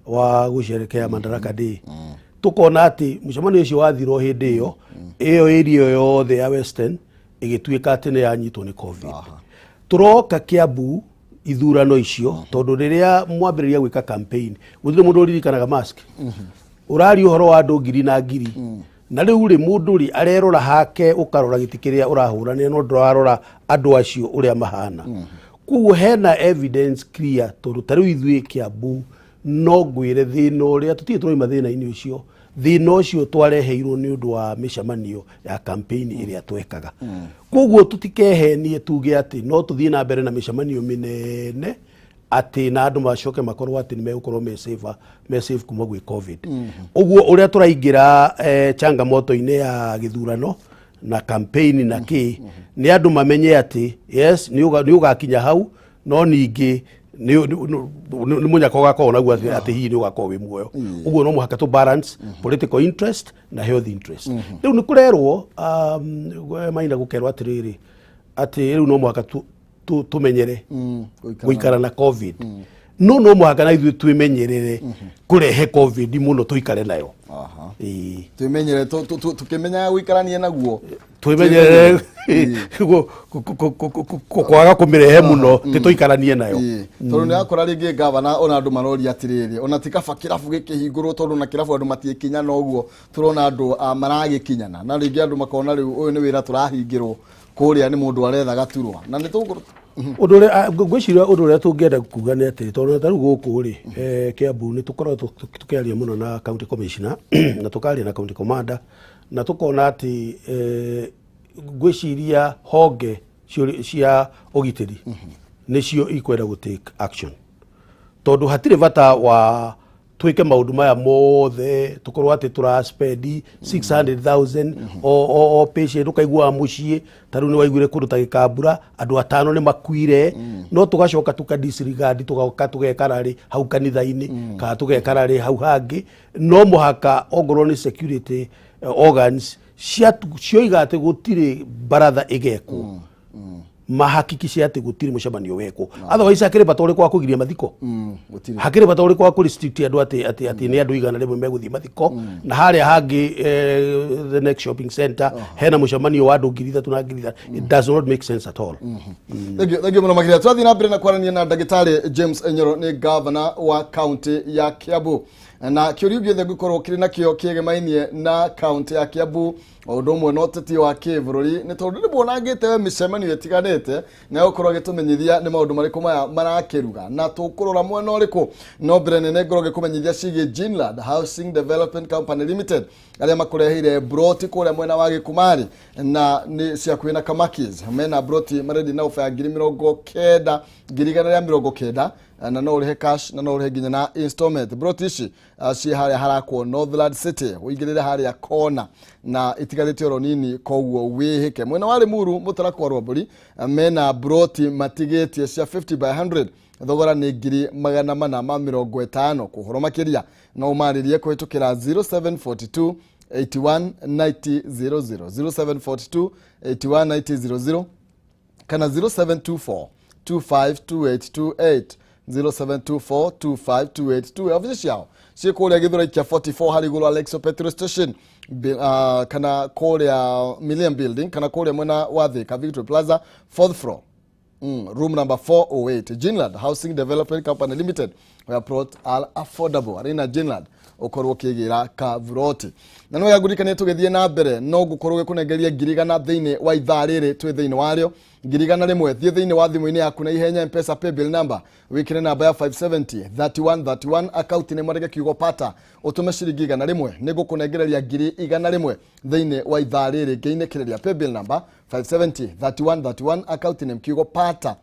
wa gũcerekea Madaraka Day, tũkona atĩ mũcemanio ũcio wathirwo hĩndĩ ĩyo area ĩyo yothe ya Western ĩgĩtuĩka atĩ nĩ yanyitwo nĩ COVID. Tũroka Kiambu ithurano icio, tondũ rĩrĩa mwambĩrĩria gwĩka campaign gũtirĩ mũndũ ũririkanaga mask, ũraria ũhoro wa andũ ngiri na ngiri, na rĩu rĩ, mũndũ rĩ arerora hake, ũkarora gĩtĩ kĩrĩa ũrahũranĩra, no ndũrarora andũ acio ũrĩa mahana. Koguo hena evidence clear, tondũ ta rĩu ithuĩ Kiambu, no ngwĩre thĩna ũrĩa tũtirĩ tũraima thĩna-inĩ ũcio, thĩna ũcio twareheirwo nĩ ũndũ wa mĩcemanio ya campaign ĩrĩa twekaga. Koguo tũtikehenie tuge atĩ no tũthiĩ na mbere na mĩcemanio mĩnene atĩ na andũ macoke makorwo atĩ nĩ megũkorwo me safe kuma gwĩ COVID. Ũguo ũrĩa tũraingĩra changamoto-inĩ ya gĩthurano na campaign na kĩ, nĩ andũ mamenye atĩ yes, nĩ ũgakinya hau, no ningĩ nĩ mũnyaka ũgakorwo naguo atĩ hihi nĩ ũgakorwo wĩ muoyo. Ũguo no mũhaka tũ balance political interest na health interest. Rĩu nĩ kũrerwo maina gũkerwo atĩrĩrĩ, atĩ rĩu no mũhaka tũmenyere gũikara na COVID, no mũhaka na ithuĩ twĩmenyerere kũrehe COVID mũno tũikare nayo. Ĩĩ. Twĩmenyere tũkĩmenyaga gũikarania naguo. Twĩmenyerere kwaga kũmĩrehe mũno, tĩ tũikaranie nayo. Ĩĩ. Tondũ nĩ wakora rĩngĩ, gavana, ona andũ maroria atĩrĩrĩ, ona ti kaba kĩrabu gĩkĩhingũrwo, tondũ na kĩrabu andũ matiĩkinyana ũguo tũrona andũ maragĩkinyana, na rĩngĩ andũ makona rĩu ũyũ nĩ wĩra tũrahingĩrwo kũrĩa, nĩ mũndũ aretha gaturwa na nĩ tũgũ Ũndũ ũrĩa ngwĩciria ũndũ ũrĩa tũngĩenda kuga nĩ atĩ tondũ ta rĩu gũkũ rĩ, Kiambu nĩ tũkoragwo tũkĩaria mũno na county commissioner na tũkaria na county commander na tũkona atĩ ngwĩciria honge cia ũgitĩri nĩcio ikwenda gũ take action, tondũ hatirĩ bata wa twĩke maũndũ maya mothe tũkorwo atĩ tũra spend 600,000 o patient. Ũkaiguaga mũciĩ ta rĩu nĩ waiguire kũndũ ta Gĩkambura andũ atano nĩ makuire, no tũgacoka tũka disregard, tũgoka tũgeka rarĩ hau kanitha-inĩ kana tũgeka rarĩ hau hangĩ. No mũhaka ongorwo nĩ security organs cioiga atĩ gũtirĩ baratha ĩgekwo, mahakikishe atĩ gũtirĩ mũcemanio wekwo. Otherwise hakĩrĩ bata ũrĩkũ wa kũgiria mathiko? Gũtirĩ. Hakĩrĩ bata ũrĩkũ wa kũrestrict andũ atĩ nĩ andũ 100 megũthiĩ mathiko, na harĩa hangĩ the next shopping center hena mũcemanio wa andũ 3,000 na 3,000? It does not make sense at all. Thank you mũno makĩria. Tũrathiĩ na mbere na kwarania na ndagĩtarĩ James Enyoro, nĩ gavana wa kaunti ya Kiambu, na kĩũria gĩothe ngũkorwo kĩrĩ nakĩo kĩegemainie na kaunti ya Kiambu o ũndũ ũmwe na ũteti wa kĩbũrũri, nĩ tondũ nĩ muonangĩte mĩcemanio ĩtiganĩte na gũkorwo agĩtũmenyithia nĩ maũndũ marĩkũ maya marakĩruga na tũkũrora mwena ũrĩkũ. No mbere nene ngorwo ngĩkũmenyithia ciĩgiĩ Ginland Housing Development Company Limited, arĩa makũreheire broti kũrĩa mwena wa Gĩkumarĩ na nĩ ciakuhĩ na Kamakis. Mena broti marendia na ofa ya 90,000, 190,000, na no ũrĩhe cash na no ũrĩhe nginya na installment. Broti ici ciĩ harĩa harakwo Northland City, ũingĩrĩre harĩa kona na itigarĩte oro nini, koguo wĩhĩke. Mwena wa Limuru, Mũtarakwa Rwambũri, mena broti matigĩtie cia 50 by 100, thogora nĩ 450,000. Kũhoro makĩria no ũmarĩrie kũhĩtũkĩra 0742 81 90 00, 0742 81 90 00 kana 0724 252828, 0724 252828. Ofici ciao ciĩ kũrĩa Gĩthũrai kĩa 44 harĩ igũrũ Alexo petrol station, kana kũrĩa Million Building, kana kũrĩa mwena wa Thika Victory Plaza, fourth floor, room number 408. Ginland Housing Development Company Limited, where plots are affordable. Arĩ Ginland ũkorwo ũkĩgĩra kaburoti. Na no yangũrikanie tũgĩthiĩ na mbere, no ngũkorwo gĩkũnengeria 100,000 thĩinĩ wa ithaa rĩrĩ twĩ thĩinĩ warĩo. 100,000. Thiĩ thĩinĩ wa thimũ-inĩ yaku na ihenya, Mpesa paybill number wĩkĩre namba ya 570 31 31, akaunti nĩ mwandĩke kiugo pata, ũtũme ciringi 100, nĩ ngũkũnengereria 100,000 thĩinĩ wa ithaa rĩrĩ ngĩinĩkĩrĩria. Paybill number 570 31 31, akaunti nĩ kiugo pata,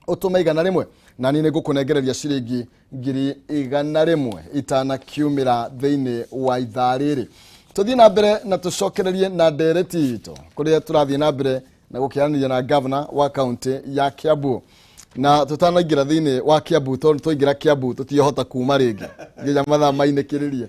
ũtũme 100 na niĩ nĩ ngũkũnengereria ciringi 100,000 itanakiumĩra thĩinĩ wa ithaa rĩrĩ. Tũthiĩ na mbere na tũcokererie na ndereti itũ kũrĩa tũrathiĩ na mbere na gũkĩaranĩria na gavana wa kaunti ya Kiambu. Na tũtanaingĩra thĩinĩ wa Kiambu, tondũ twaingĩra Kiambu tũtiahota kuma rĩngĩ nginya mathaa mainĩkĩrĩrie,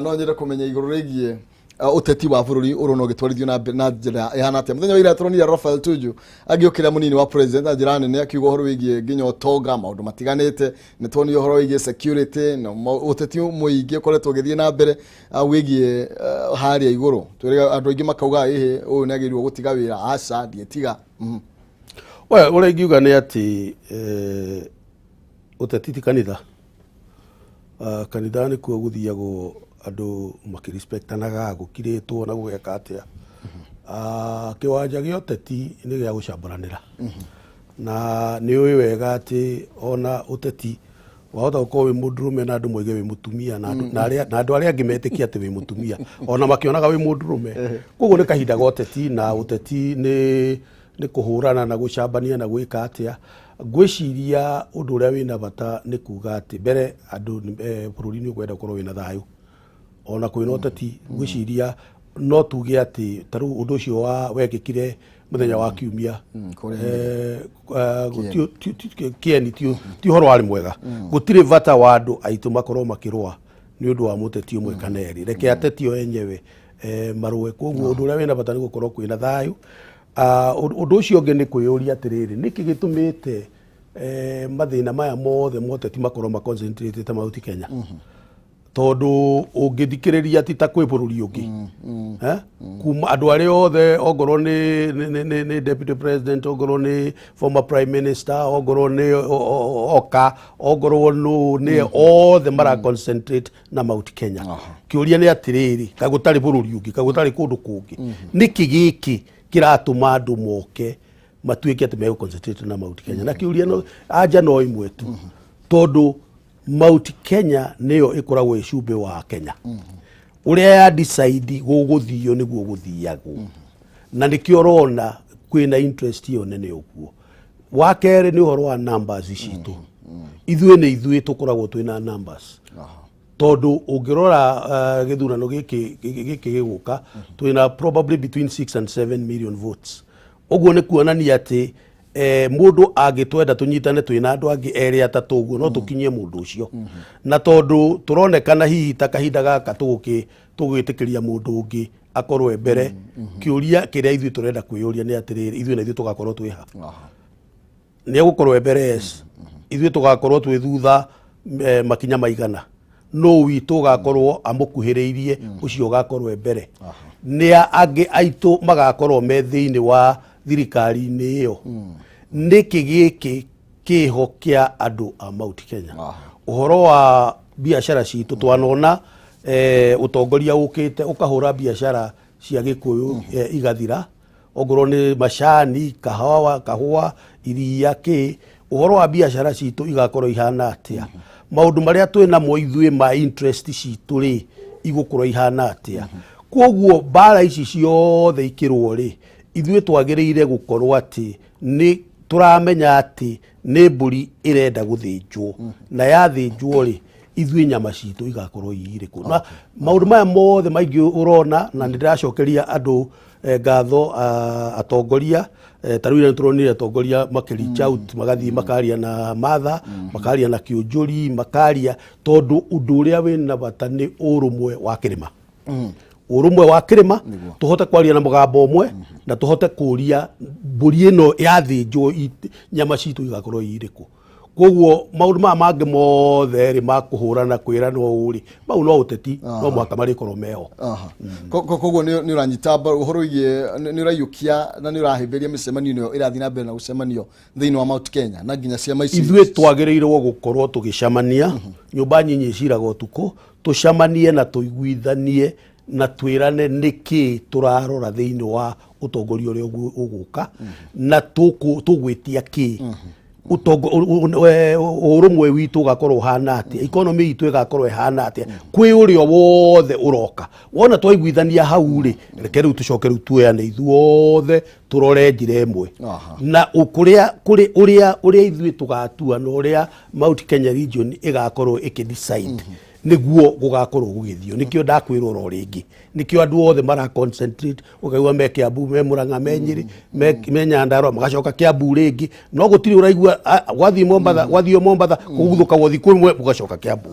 no nyende kũmenya igũrũ rĩgiĩ ũteti wa bũrũri ũrona ũgĩtwarithio na mbere na njĩra ĩhana atĩa. Mũthenya wa ira tũronire Raphael Tuju agĩũkĩra mũnini wa president na njĩra nene, akiuga ũhoro wĩgiĩ nginya ũtonga, maũndũ matiganĩte. Nĩ tuonire ũhoro wĩgiĩ security na ũteti mũingĩ ũkoretwo ũgĩthiĩ na mbere wĩgiĩ harĩa igũrũ. Twĩrĩga andũ aingĩ makauga ĩhĩ, ũyũ nĩ agĩrĩirwo gũtiga wĩra, aca ndietiga. Well, ũrĩa ingiuga nĩ atĩ ũteti ti kanitha. Kanitha nĩkuo gũthiagwo andũ makĩrespectanaga, gũkirĩtwo na gũgeka atĩa. Kĩwanja gĩa ũteti nĩ gĩa gũcamburanĩra, na nĩ ũĩ wega atĩ ona ũteti wahota gũkorwo wĩ mũndũrũme na andũ moige wĩ mũtumia, na andũ arĩa angĩ metĩkie atĩ wĩ mũtumia ona makĩonaga wĩ mũndũrũme. Koguo nĩ kahinda ga ũteti, na ũteti nĩ kũhũrana na gũcambania na gwĩka atĩa. Ngwĩciria ũndũ ũrĩa wĩna bata nĩ kuga atĩ mbere andũ bũrũri nĩ ũkwenda ũkorwo wĩna thayũ ona kwĩna ũteti. Ngwĩciria no tuge atĩ ta rĩu ũndũ ũcio wa wekĩkire mũthenya wa kiumia kũrĩa Kĩeni ti ũhoro warĩ mwega. Gũtirĩ bata wa andũ aitũ makorwo makĩrũa nĩ ũndũ wa mũteti ũmwe kana erĩ. Reke ateti o enyewe marũe. Koguo ũndũ ũrĩa wĩna bata nĩ gũkorwo kwĩna thayũ. Ũndũ ũcio ũngĩ nĩ kwĩyũria atĩrĩrĩ, nĩkĩ gĩtũmĩte mathĩna maya mothe ma ũteti makorwo maconcentratĩte Mount Kenya? Tondũ ũngĩthikĩrĩria ti ta kwĩ bũrũri ũngĩ. Eh? Kuma andũ arĩa othe, ongorwo nĩ deputy president, ongorwo nĩ former prime minister, ongorwo nĩ oka, ongorwo nũ, nĩ othe mara concentrate na Mount Kenya. Kĩũria nĩ atĩrĩrĩ, kaĩ gũtarĩ bũrũri ũngĩ? Kaĩ gũtarĩ kũndũ kũngĩ? Nĩkĩ gĩkĩ kĩratũma andũ moke matuĩke atĩ megũ concentrate na Mount Kenya? Na kĩũria no anja no ĩmwe tu, tondũ Mount Kenya nĩyo ĩkoragwo ĩ cumbĩ wa Kenya. Ũrĩa ya decide gũgũthio nĩguo gũthiagwo, na nĩkĩo ũrona kwĩna interest ĩyo nene ũguo. Wa kerĩ nĩ ũhoro wa numbers citũ. Ithuĩ nĩ ithuĩ tũkoragwo twĩna numbers, tondũ ũngĩrora gĩthurano gĩkĩ gĩgũka, twĩna probably between 6 and 7 million votes. Ũguo nĩ kuonania atĩ mũndũ angĩtwenda tũnyitane twĩna andũ angĩ erĩ atatũ ũguo, no tũkinyie mũndũ ũcio. Na tondũ tũronekana hihi ta kahinda gaka tũgwĩtĩkĩria mũndũ ũngĩ akorwo e mbere, kĩũria kĩrĩa ithuĩ tũrenda kwĩyũria nĩ atĩrĩrĩ, ithuĩ na ithuĩ tũgakorwo twĩ ha? Nĩ egũkorwo e mbere, yes, ithuĩ tũgakorwo twĩ thutha makinya maigana? No witũ ũgakorwo amũkuhĩrĩirie ũcio ũgakorwo e mbere? Nĩ angĩ aitũ magakorwo me thĩinĩ wa thirikari-inĩ ĩyo? Nĩkĩ gĩkĩ kĩho kĩa andũ a Mount Kenya? Ũhoro wa biacara citũ, twanona ũtongoria ũkĩte ũkahũra biacara cia Gĩkũyũ igathira, ongorwo nĩ macani, kahawa, kahũa, iria, kĩ. Ũhoro wa biacara citũ igakorwo ihana atĩa? Maũndũ marĩa twĩ namo ithuĩ ma interest citũ rĩ, igũkorwo ihana atĩa? Koguo mbara ici ciothe ikĩrwo rĩ, ithuĩ twagĩrĩire gũkorwo atĩ nĩ tũramenya atĩ nĩ mbũri ĩrenda gũthĩnjwo, na yathĩnjwo rĩ, ithuĩ nyama citũ igakorwo irĩkũ? Na maũndũ maya mothe maingĩ ũrona, na nĩ ndĩracokeria andũ ngatho, atongoria ta rĩu nĩ tũronire atongoria makĩ reach out, magathiĩ makaria na Martha, makaria na Kĩũnjũri, makaria, tondũ ũndũ ũrĩa wĩna bata nĩ ũrũmwe wa kĩrĩma, ũrũmwe wa kĩrĩma, tũhote kwaria na mũgambo ũmwe na tũhote kũria mbũri ĩno yathĩnjwo nyama citũ igakorwo irĩkũ. Koguo maũndũ maya mangĩ mothe rĩ, ma kũhũrana kwĩrana ũũ rĩ, mau no ũteti, no mũhaka marĩkorwo meho. Koguo nĩ ũranyita mbaru ũhoro wĩgiĩ nĩ ũraiyũkia na nĩ ũrahĩmbĩria mĩcemanio ĩno ĩrathiĩ na mbere na gũcemanio thĩinĩ wa Mount Kenya na nginya ciama ici? Ithuĩ twagĩrĩirwo gũkorwo tũgĩcemania. Nyũmba nyinyi iciraga ũtukũ. Tũcemanie na tũiguithanie na twĩrane nĩkĩ tũrarora thĩinĩ wa ũtongoria ũrĩa ũgũka na tũgwĩtia kĩ. Ũrũmwe witũ ũgakorwo ũhana atĩa? Economy itũ ĩgakorwo ĩhana atĩa kwĩ ũrĩa wothe ũroka? Wona twaiguithania hau rĩ, reke rĩu tũcoke rĩu tuoyane ithuothe tũrore njĩra ĩmwe na kũrĩa kũrĩ ũrĩa ithuĩ tũgatua na ũrĩa Mount Kenya region ĩgakorwo ĩkĩ decide nĩguo gũgakorwo gũgĩthio. Nĩkĩo ndakwĩrwo oro rĩngĩ, nĩkĩo andũ othe mara concentrate, ũkaigua me Kiambu, me Murang'a, me Nyĩrĩ, me Nyandarua, magacoka Kiambu rĩngĩ, no gũtirĩ ũraigua gwathiĩ Mombatha, gwathio Mombatha kũguthũkagwo thikũ ĩmwe ũgacoka Kiambu.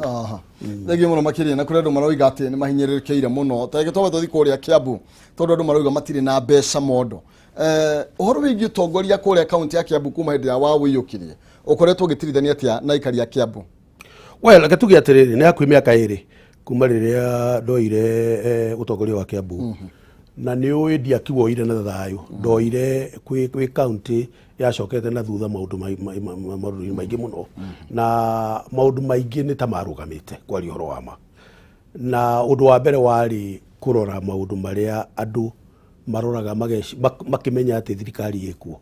Thengiũ mũno makĩria. Na kũrĩ andũ maroiga atĩ nĩ mahinyĩrĩrĩkĩire mũno. Ta reke twambe tũthiĩ kũrĩa Kiambu, tondũ andũ maroiga matirĩ na mbeca mondo. Ũhoro wĩgiĩ ũtongoria kũrĩa kaunti ya Kiambu kuma hĩndĩ ya wawĩiyũkirie, ũkoretwo ũgĩtirithania atĩa na aikari a Kiambu? Well, reke tuge atĩrĩrĩ, nĩ hakuhĩ mĩaka 2 kuma rĩrĩa ndoire ũtongoria wa Kiambu, na nĩ ũĩ ndiakiwoire na thayũ. Ndoire kwĩ kaunti yacokete na thutha maũndũ maũndũ maingĩ mũno, na maũndũ maingĩ nĩ ta marũgamĩte, kwaria ũhoro wa ma. Na ũndũ wa mbere warĩ kũrora maũndũ marĩa andũ maroraga makĩmenya atĩ thirikari ĩkuo.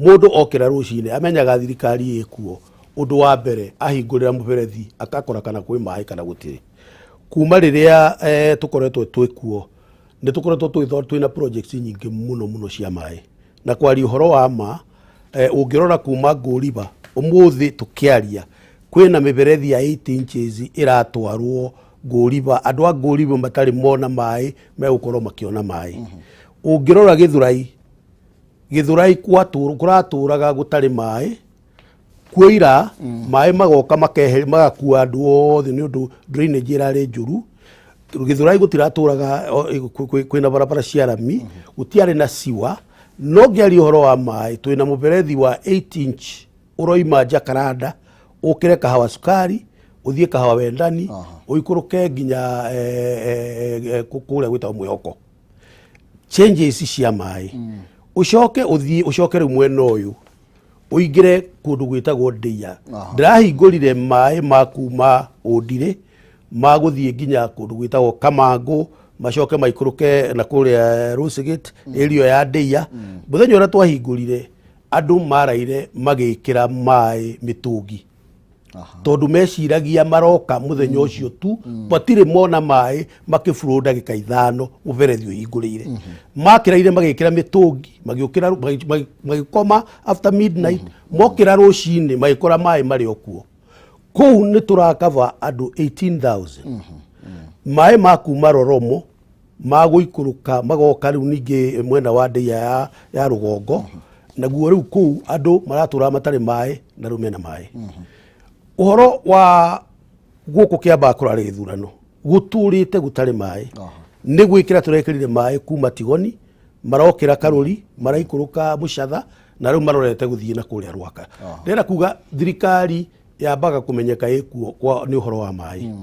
Mũndũ okĩra rũcinĩ amenyaga thirikari ĩkuo, ũndũ wa mbere ahingũrĩra mũberethi akakora kana kwĩ maĩ kana gũtirĩ. Kuma rĩrĩa tũkoretwo twĩkuo, nĩ tũkoretwo twĩna projects nyingĩ mũno mũno cia maĩ. Na kwaria ũhoro wa ma, ũngĩrora kuma Ngũriba ũmũthĩ tũkĩaria, kwĩna mĩberethi ya 8 inches ĩratwarwo Ngũriba. Andũ a Ngũriba matarĩ mona maĩ megũkorwo makĩona maĩ. Ũngĩrora Gĩthũrai, Gĩthũrai kũratũraga gũtarĩ maĩ, kuoira maĩ magoka makehe magakua andũ othe nĩ ũndũ drainage ĩrarĩ njũru. Gĩthũrai gũtiratũraga kwĩna barabara cia rami, gũtiarĩ na siwa. No ngĩaria ũhoro wa maĩ, twĩna mũberethi wa 8 inch ũroima Jacaranda ũkĩre Kahawa Sukari. Ũthiĩ Kahawa Wendani, ũikũrũke nginya kũrĩa gwĩtagwo Mwĩhoko, changes cia maĩ. Ũcoke ũthiĩ, ũcoke rĩu mwena ũyũ ũingĩre kũndũ gwĩtagwo Ndĩia. Ndĩrahingũrire maĩ ma kuma Ũndirĩ ma gũthiĩ nginya kũndũ gwĩtagwo Kamangũ, macoke maikũrũke na kũrĩa Rũcigate, area ya Ndĩia. Mũthenya ũrĩa twahingũrire, andũ maraire magĩkĩra maĩ mĩtũngi, tondũ meciragia maroka mũthenya ũcio tu. Matirĩ mona maĩ makĩburo ndagĩka 5 mũberethi ũhingũrĩire. Makĩraire magĩkĩra mĩtũngi, magĩũkĩra, magĩkoma after midnight, mokĩra rũcinĩ magĩkora maĩ marĩ o kuo. Kũu nĩ tũrakaba andũ 18,000. Maĩ ma kuma Roromo magũikũrũka magoka rĩu ningĩ mwena wa Ndĩia ya rũgongo, naguo rĩu kũu andũ maratũra matarĩ maĩ na rĩu mena maĩ. Ũhoro wa gũkũ Kĩambaa kũrarĩ gĩthurano, gũtũrĩte gũtarĩ maĩ. Nĩ gwĩkĩra tũrekĩrire maĩ kuma Tigoni, marokĩra Karũri, maraikũrũka Mũcatha, na rĩu marorete gũthiĩ na kũrĩa Rwaka. Ndĩrenda kuga thirikari yambaga kũmenyeka ĩkuo nĩ ũhoro wa maĩ.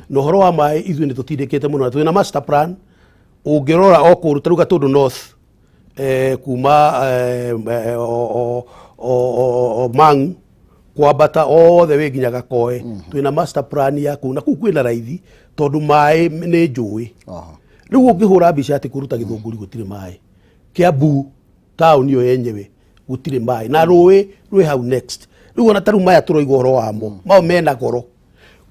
Na ũhoro wa maĩ ithuĩ nĩ tũtindĩkĩte mũno na twĩna master plan. Ũngĩrora o kũndũ ta rĩu Gatũndũ North, kuma o Mang'u kwambata othe wĩ nginya Gakoe, twĩna master plan ya kũu, na kũu kwĩna raithi tondũ maĩ nĩ njũĩ. Rĩu ũngĩhũra mbica atĩ kũruta Gĩthũngũri gũtirĩ maĩ, Kiambu taũni ĩyo yenyewe gũtirĩ maĩ, na rũĩ rwĩ hau next. Rĩu ona ta rĩu maya tũroiga ũhoro wamo mao mena goro,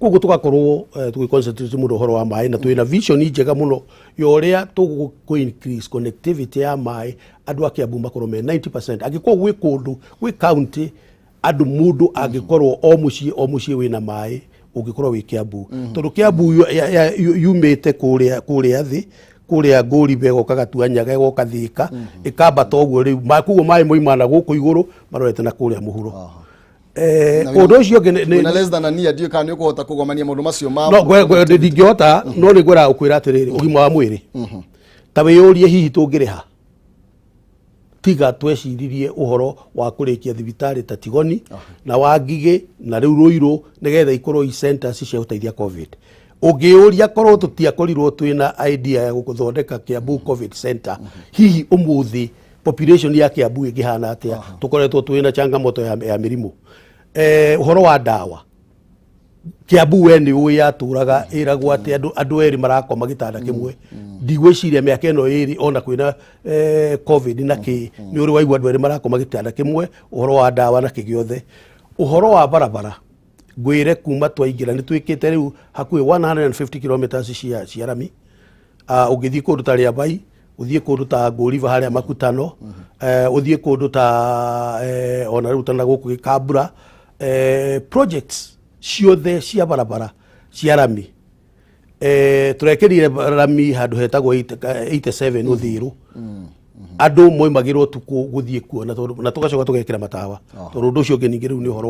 koguo tũgakorwo tũgĩ concentrate mũno ũhoro wa maĩ, na twĩna vision njega mũno ya ũrĩa tũgũ increase connectivity ya maĩ, andũ a Kiambu makorwo me 90%. Angĩkorwo gwĩ kũndũ gwĩ county andũ mũndũ angĩkorwo o mũciĩ o mũciĩ wĩna maĩ, ũngĩkorwo wĩ Kiambu, tondũ Kiambu yumĩte kũrĩa thĩ kũrĩa Ngũribe, ĩgoka Gatuanyaga, ĩgoka Thĩka, ĩkambata ũguo. Rĩu koguo maĩ moimana gũkũ igũrũ marorete na kũrĩa mũhuro. Ũndũ ũcio ũngĩ Wĩna less than a year, ndiũĩ kana nĩ ũkũhota kũgomania maũndũ macio ma No ndingĩhota, no nĩ ngwenda gũkwĩra atĩrĩrĩ, ũgima wa mwĩrĩ, ta wĩyũrie hihi tũngĩrĩha tiga tweciririe ũhoro wa kũrĩkia thibitarĩ ta Tigoni na wa Ngigĩ na rĩu Rũirũ, nĩgetha ikorwo i centers cia gũteithia COVID. Ũngĩũria korwo tũtiakorirwo twĩna idea ya gũthondeka Kiambu COVID Center, hihi ũmũthĩ population ya Kiambu ĩngĩhana atĩa? Tũkoretwo twĩna changamoto ya mĩrimũ. Ũhoro wa ndawa, Kiambu we nĩ ũĩ yatũraga ĩragwo atĩ andũ erĩ marakoma gĩtanda kĩmwe. Ndigwĩciria mĩaka ĩno ĩrĩ ona kwĩna COVID na kĩ nĩ ũrĩ waigua andũ erĩ marakoma gĩtanda kĩmwe. Ũhoro wa ndawa na kĩ gĩothe. Ũhoro wa barabara, ngwĩre kuma twaingĩra nĩ twĩkĩte rĩu hakuhĩ 150 kilometers cia rami. Ũngĩthiĩ kũndũ ta Rĩabai, ũthiĩ kũndũ ta Ngũriba harĩa Makutano, ũthiĩ kũndũ ta ona rĩu ta na gũkũ Gĩkambura, projects ciothe cia barabara cia rami. Tũrekĩrire rami handũ hetagwo 87 Ũthiru, andũ moimagĩrwo ũtukũ gũthiĩ kuo, na na tũgacoka tũgekĩra matawa, tondũ ũndũ ũcio ũngĩ ningĩ rĩu nĩ ũhoro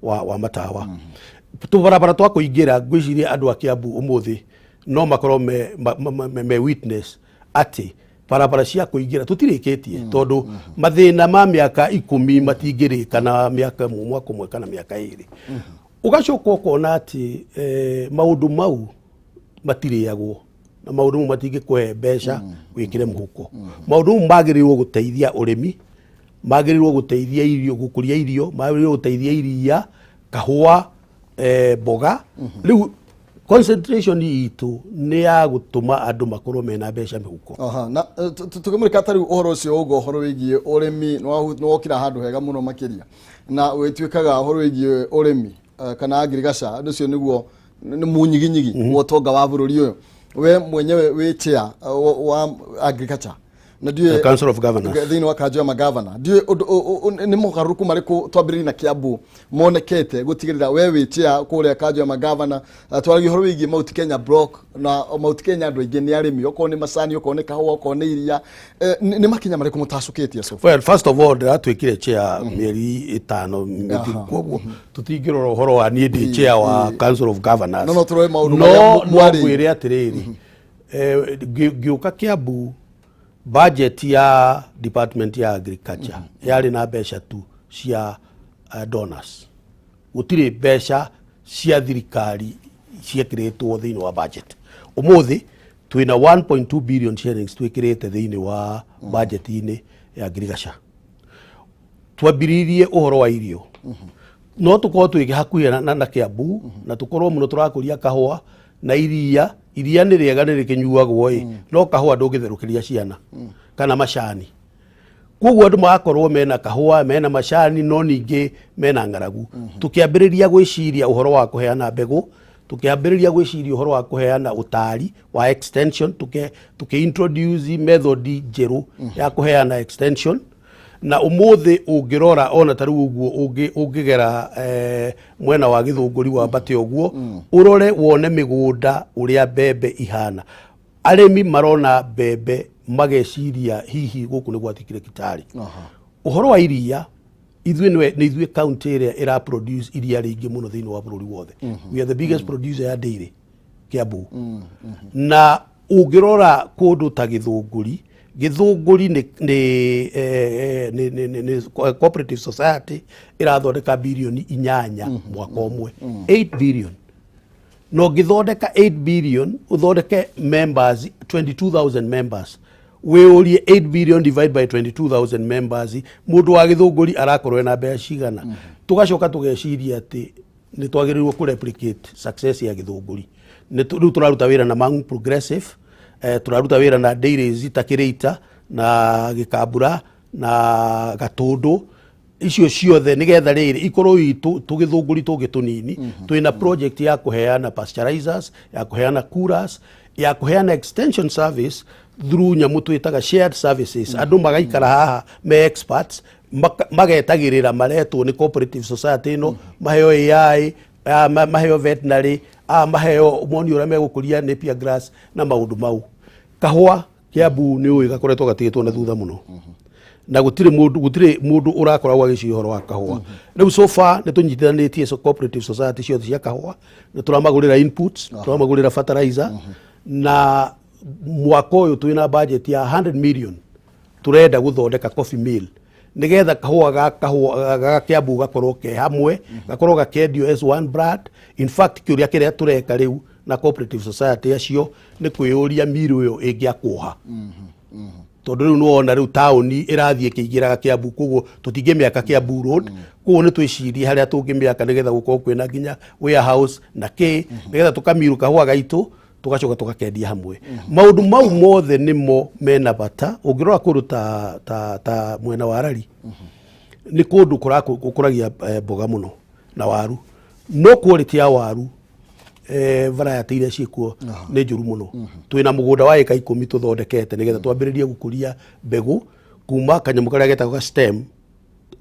wa matawa. Tũbarabara twa kũingĩra, ngwĩciria andũ a Kiambu ũmũthĩ no makorwo me witness atĩ barabara cia kũingĩra tũtirĩkĩtie, tondũ mathĩna ma mĩaka 10 matingĩrĩka na mĩaka mwaka ũmwe kana mĩaka 2. Ũgacoka ũkona atĩ maũndũ mau matirĩagwo, na maũndũ mau matingĩkũhe mbeca wĩkĩre mũhuko. Maũndũ mau magĩrĩirwo gũteithia ũrĩmi, magĩrĩirwo gũteithia irio, gũkũria irio, magĩrĩirwo gũteithia iria, kahũa, mboga. Rĩu concentration itũ nĩ ya gũtũma andũ makorwo mena mbeca mĩhuko. Aha, na tũkĩmũrĩka ta rĩu ũhoro ũcio ũguo, ũhoro wĩgiĩ ũrĩmi nĩ wokĩra handũ hega mũno makĩria, na wĩtuĩkaga ũhoro wĩgiĩ ũrĩmi kana agriculture, ũndũ ũcio nĩguo nĩ mũnyiginyigi wa ũtonga wa bũrũri ũyũ. We mwenyewe wĩ chair wa agriculture na ndiũĩ The Council of Governors. Thĩinĩ wa kanjũ ya magavana, ndiũĩ ũndũ nĩ mogarũrũku marĩkũ twambĩrĩrie na Kiambu monekete gũtigĩrĩra we wĩ chair kũrĩa kanjũ ya magavana. Twaragia ũhoro wĩgiĩ Mount Kenya block, na Mount Kenya andũ aingĩ nĩ arĩmi, okorwo nĩ macani, okorwo nĩ kahũa, okorwo nĩ iria. Nĩ makinya marĩkũ mũtacũkĩtie so Well, first of all, ndĩratuĩkire chair mĩeri 5 mĩthiru, koguo tũtingĩrora ũhoro wa niĩ ndĩ chair wa Council of Governors. No tũrore maũndũ No marĩa no mwarĩirie. ngwĩre atĩrĩrĩ, ngĩũka Kiambu, budget ya department ya agriculture yarĩ na mbeca tu cia donors, gũtirĩ mbeca. Cia thirikari ciĩkĩrĩtwo thĩinĩ wa budget. Ũmũthĩ twĩna 1.2 billion shillings twĩkĩrĩte thĩinĩ wa budget-inĩ ya ngirigaca. Twambĩrĩirie ũhoro wa irio, no tũkorwo twĩ hakuhĩ na Kiambu, na tũkorwo mũno tũrakũria kahũa na iria. Iria nĩ rĩega, nĩ rĩkĩnyuagwo ĩ, no kahũa ndũngĩtherũkĩria ciana kana macani. Koguo andũ magakorwo mena kahũa, mena macani, no ningĩ mena ng'aragu. Tũkĩambĩrĩria gwĩciria ũhoro wa kũheana mbegũ, tũkĩambĩrĩria gwĩciria ũhoro wa kũheana ũtari wa extension, tũkĩ introduce method njerũ ya kũheana extension. Na ũmũthĩ ũngĩrora ona ta rĩu ũguo ũngĩgera mwena wa Gĩthũngũri wambate ũguo, ũrore wone mĩgũnda ũrĩa mbembe ihana. Arĩmi marona mbembe mageciria hihi gũkũ nĩ gwatikire kitari. Ũhoro wa iria, ithuĩ nĩ ithuĩ county ĩrĩa ĩra produce iria rĩingĩ mũno thĩinĩ wa bũrũri wothe. We are the biggest producer ya dairy, Kiambu. Na ũngĩrora kũndũ ta Gĩthũngũri, Gĩthũngũri nĩ cooperative society ĩrathondeka 8 birioni mwaka ũmwe, 8 billion. Na ũngĩthondeka 8 billion, ũthondeke members 22,000 members, wĩũrie 8 billion divide by 22,000 members, mũndũ wa Gĩthũngũri arakorwo ena mbeca cigana? Tũgacoka tũgeciria atĩ nĩ twagĩrĩirwo kũ replicate success ya Gĩthũngũri. Rĩu tũraruta wĩra na Mangu Progressive, tũraruta wĩra na dairies ta Kĩrĩita na Gĩkambura na Gatũndũ, icio ciothe, nĩgetha rĩrĩ ikorwo itũ tũgĩthũngũri tũngĩ tũnini. Twĩna project ya kũheana pasteurizers, ya kũheana coolers, ya kũheana extension service through nyamũ twĩtaga shared services. Andũ magaikara haha me experts, magetagĩrĩra maretwo nĩ cooperative society ĩno, maheo AI, maheo veterinary, maheo moni ũrĩa megũkũria napier grass na maũndũ mau. Kahũa Kiambu nĩ ũĩ gakoretwo gatigĩtwo na thutha mũno, na gũtirĩ mũndũ ũrakoragwo agĩciria ũhoro wa kahũa. Rĩu so far nĩ tũnyitithanĩtie so cooperative society ciothe cia kahũa, nĩ tũramagũrĩra inputs, tũramagũrĩra fertilizer, na mwaka ũyũ twĩna budget ya 100 million turenda gũthondeka coffee mill, nigetha kahũa ga kahũa ga Kiambu gakorwo ke hamwe, gakorwo gakendio as one brand. In fact, kĩũria kĩrĩa tũreka rĩu na cooperative society acio nĩ kwĩyũria miru ĩyo ĩngĩakwo ha, tondũ rĩu nĩwona rĩu taũni ĩrathiĩ ĩkĩingĩraga Kiambu, koguo tũtingĩmĩaka Kiambu Road. Koguo nĩ twĩcirie harĩa tũngĩmĩaka, nĩgetha gũkorwo kwĩna nginya warehouse na kĩ, nĩgetha tũkamiru kahũa gaitũ, tugacoka tugakendia hamwe. Maũndũ mau mothe nĩmo mena bata. Ũngĩrora kũndũ ta mwena wa Rari, nĩ kũndũ gũkũragia mboga mũno na waru, no quality ya waru, variety iria ciĩkuo nĩ njũru mũno. Twĩna mũgũnda wa ĩka 10 tũthondekete, nĩgetha twambĩrĩrie gũkũria mbegũ kuma kanyamũ karĩa getagwo ga stem.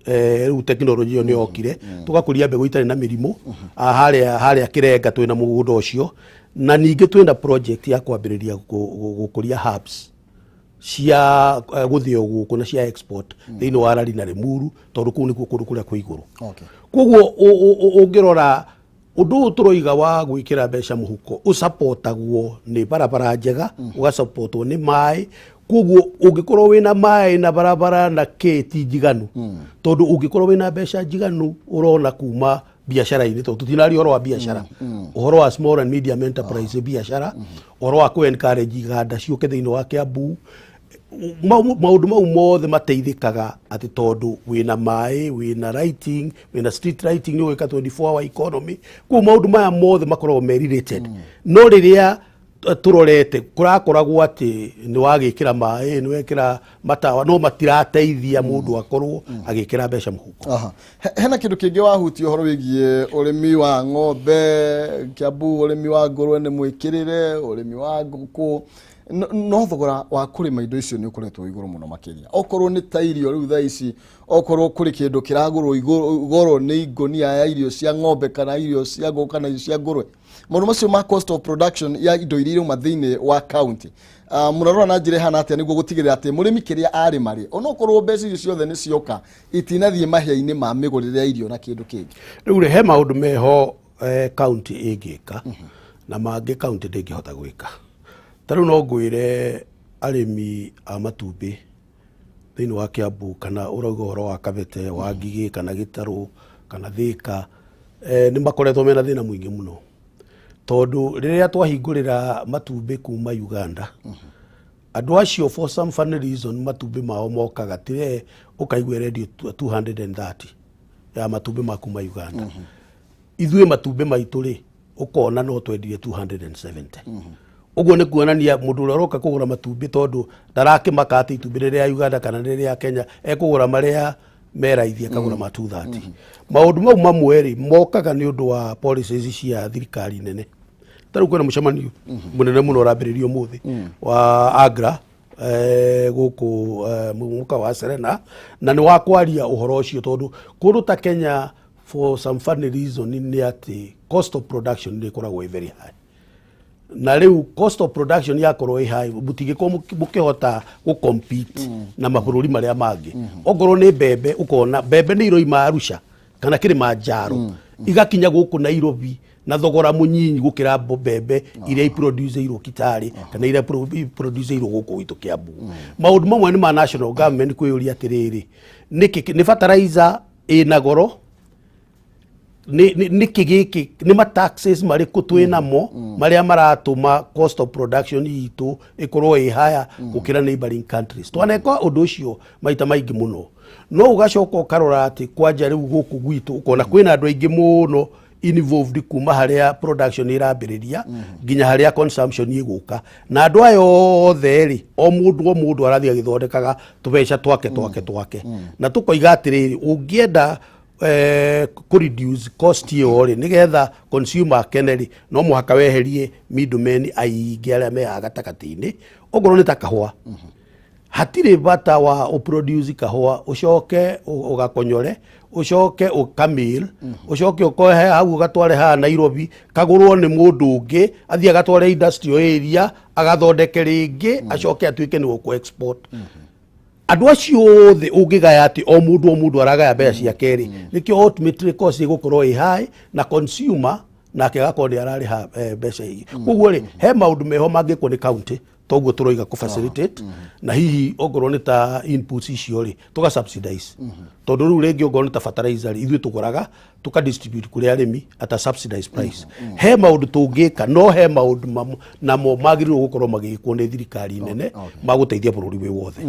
Rĩu tekinoronjĩ ĩyo nĩ yokire, tũgakũria mbegũ itarĩ na mĩrimũ. Harĩa Kĩrenga twĩna mũgũnda ũcio, na ningĩ twĩna project ya kwambĩrĩria gũkũria herbs cia gũthĩo gũkũ na cia export thĩinĩ wa Rari na Limuru, tondũ kũu nĩkuo kũndũ kũrĩa kwĩ igũrũ. Koguo ũngĩrora ũndũ ũyũ tũroiga wa gwĩkĩra mbeca mũhuko, ũsapotagwo nĩ barabara njega, ũgasapotwo nĩ maĩ. Koguo ũngĩkorwo wĩna maĩ na barabara na kĩ ti njiganu, tondũ ũngĩkorwo wĩna mbeca njiganu ũrona kuma biacara-inĩ, tondũ tũtinaria ũhoro wa biacara, ũhoro wa small and medium enterprise biacara, ũhoro wa kũ encourage iganda ciũke thĩinĩ wa Kiambu, maũndũ mau mothe mateithĩkaga atĩ tondũ wĩna maĩ, wĩna lighting, wĩna street lighting, nĩ ũgwĩka 24 hour economy. Koguo maũndũ maya mothe makoragwo me related. No rĩrĩa tũrorete kũrakoragwo atĩ nĩ wagĩkĩra maĩ, nĩ wekĩra matawa, no matirateithia mũndũ akorwo agĩkĩra mbeca mũhuko. Aha. Hena kĩndũ kĩngĩ wahutia ũhoro wĩgiĩ ũrĩmi wa ng'ombe Kiambu, ũrĩmi wa ngũrwe nĩ mwĩkĩrĩre, ũrĩmi wa ngũkũ. No thogora wa kũrĩma indo icio nĩ ũkoretwo igũrũ mũno makĩria, okorwo nĩ ta irio rĩu thaa ici, okorwo kũrĩ kĩndũ kĩragũrwo goro nĩ ngũnia ya irio cia ng'ombe kana irio cia ngũkũ kana irio cia ngũrwe. Maũndũ macio ma cost of production ya indo iria irauma thĩinĩ wa county, mũrarora na njĩra ĩhana atĩa nĩguo gũtigĩrĩra atĩ mũrĩmi kĩrĩa arĩma rĩ, onokorwo mbeca icio ciothe nĩ cioka, itinathiĩ mahĩa-inĩ ma mĩgũrĩre ya irio na kĩndũ kĩngĩ? Rĩu rĩ, he maũndũ meho county ĩngĩka na mangĩ county ndĩngĩhota gwĩka. Ta rĩu no ngwĩre arĩmi a matumbĩ thĩinĩ wa Kiambu, kana ũrauga ũhoro wa Kabete, wa Ngigĩ, kana Gĩtarũ, kana Thĩka, Nĩ makoretwo mena thĩna mũingĩ mũno, tondũ rĩrĩa twahingũrĩra matumbĩ kuma Uganda, andũ acio for some funny reason matumbĩ mao mokaga tire ũkaigua ĩrendio 230 ya matumbĩ ma kuma Uganda. Ithuĩ matumbĩ maitũ rĩ, ũkona no twendire 270. Ũguo nĩ kuonania mũndũ ũrĩa ũroka kũgũra matumbĩ, tondũ ndarakĩmaka atĩ itumbĩ nĩ rĩa Uganda kana nĩ rĩa Kenya, ekũgũra marĩa me raithi, akagũra ma 230. Maũndũ mau mamwe rĩ, mokaga nĩ ũndũ wa policies cia thirikari nene. Ta rĩu kwĩna mũcemanio mũnene mũno ũrambĩrĩrio ũmũthĩ wa Agra, gũkũ mũka wa Serena, na nĩ wa kwaria ũhoro ũcio, tondũ kũndũ ta Kenya for some funny reason nĩ atĩ cost of production nĩ ĩkoragwo ĩ very high, na rĩu cost of production yakorwo ĩ high, mũtingĩkorwo mũkĩhota gũ compete na mabũrũri marĩa mangĩ. Ongorwo nĩ mbembe, ũkona mbembe nĩ iroima Arusha kana Kilimanjaro igakinya gũkũ Nairobi na thogora mũnyinyi gũkĩra mbembe iria iproduceirwo Kitale kana iria iproduceirwo gũkũ gwitũ Kiambu. Maũndũ mamwe nĩ ma national government kwĩyũria atĩrĩrĩ, nĩkĩ nĩ fertilizer ĩna goro, nĩkĩ gĩkĩ, nĩ ma taxes marĩkũ twĩ namo marĩa maratũma cost of production itũ ĩkorwo ĩ haya gũkĩra neighboring countries? Twaneka ũndũ ũcio maita maingĩ mũno, no ũgacoka ũkarora atĩ kwanja rĩu gũkũ gwitũ ũkona kwĩna andũ aingĩ mũno involved kuma harĩa production ĩrambĩrĩria nginya harĩa consumption ĩgũka, na andũ aya othe rĩ, o mũndũ o mũndũ arathiĩ agĩthondekaga tũbeca twake twake twake. Na tũkoiga atĩrĩrĩ, ũngĩenda kũ reduce cost ĩyo rĩ, nĩgetha consumer akene rĩ, no mũhaka weherie middlemen aingĩ arĩa me haha gatagatĩ-inĩ. Okorwo nĩ ta kahũa, hatirĩ bata wa ũproduce kahũa, ũcoke ũgakonyore, ũcoke ũkamill, ũcoke ũkohe hau ũgatware haha Nairobi kagũrwo nĩ mũndũ ũngĩ, athiĩ agatware industrial area agathondeke rĩngĩ, acoke atuĩke nĩwe ũkũ export. Andũ acio othe ũngĩgaya atĩ o mũndũ o mũndũ aragaya mbeca ciake rĩ, nĩkĩo ultimately cost ĩgũkorwo ĩ high na consumer nake agakorwo nĩ ararĩha mbeca ingĩ. Koguo rĩ, he maũndũ meho mangĩkwo nĩ county, toguo tũroiga kũ facilitate, na hihi okorwo nĩ ta inputs icio rĩ, tũga subsidize, tondũ rĩu rĩngĩ okorwo nĩ ta fertilizer rĩ, ithuĩ tũgũraga tũka distribute kũrĩ arĩmi at a subsidized price. He maũndũ tũngĩka, no he maũndũ namo magĩrĩirwo gũkorwo magĩkwo nĩ thirikari nene ma gũteithia bũrũri wĩ wothe.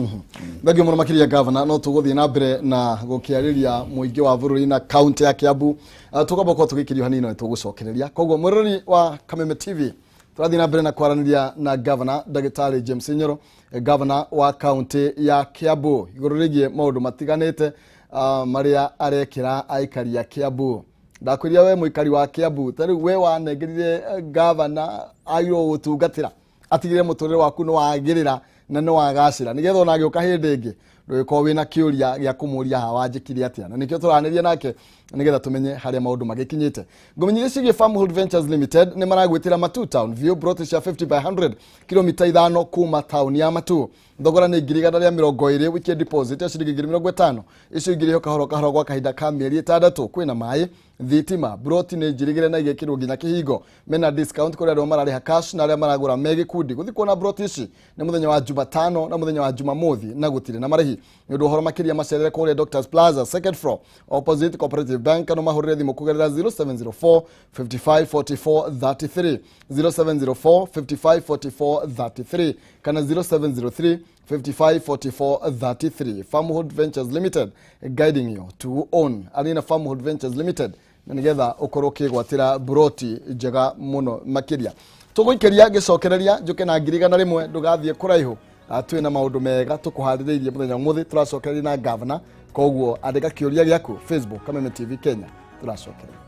Thengiũ mũno makĩria, gavana. No tũgũthiĩ na mbere na gũkĩarĩria mũingĩ wa bũrũri na kaunti ya Kiambu. Tũkamba gũkorwo tũgĩkĩrio hanini no nĩtũgũcokereria. Koguo mwĩroreri wa Kameme TV, tũrathiĩ na mbere na kwaranĩria na gavana Ndagĩtarĩ James Nyoro, gavana wa kaunti ya Kiambu, igũrũ rĩgiĩ maũndũ matiganĩte marĩa arekĩra aikari a Kiambu. Ndakwĩria we mũikari wa Kiambu, ta rĩu we wanengerire gavana agĩrĩirwo gũtungatĩra atigĩrĩre mũtũrĩre waku nĩ wagĩrĩra na nĩ wagacĩra, nĩgetha ona agĩũka hĩndĩ ĩngĩ ndũgĩkorwo wĩna kĩũria gĩa kũmũria haha wanjĩkire atĩa. Na nĩkĩo tũranĩria nake nĩgetha tũmenye harĩa maũndũ magĩkinyĩte. Ngũmenyithie ciĩgiĩ Farmhold Ventures Limited, nĩ maragwĩtĩra Matu Town View, broti cia 50 by 100, kilomita 5 kuma taũni ya Matu. Thogora nĩ 120,000, wikie deposit ya ciringi 50,000, icio ingĩrĩhio kahoro kahoro gwa kahinda ka mĩeri 6. Kwĩna maĩ, thitima, broti nĩ njirigĩre na igekĩrwo nginya kĩhingo. Mena discount kũrĩ arĩa mararĩha cash na arĩa maragũra me gĩkundi. Gũthiĩ kuona broti ici nĩ mũthenya wa Jumatano na mũthenya wa Jumamothi, na gũtirĩ na marĩhi. Nĩ ũndũ ũhoro makĩria, macerere kũrĩa Doctors Plaza, second floor, opposite Cooperative Bank, kana mahũrĩre thimũ kũgerera 0704 55 44 33, 0704 55 44 33 kana 0703 55 44 33. Farmhold Ventures Limited, guiding you to own. Arĩ na Farmhold Ventures Limited na nĩgetha ũkorwo ũkĩgwatĩra buroti njega mũno makĩria. Tũgũikĩria ngĩcokereria njũke na 100,000. Ndũgathiĩ kũraihu. Twĩna maũndũ mega tũkũharĩrĩirie mũthenya ũmũthĩ. Tũracokereria na gavana, koguo andĩka kĩũria gĩaku Facebook, Kameme TV Kenya. Tũracokereria.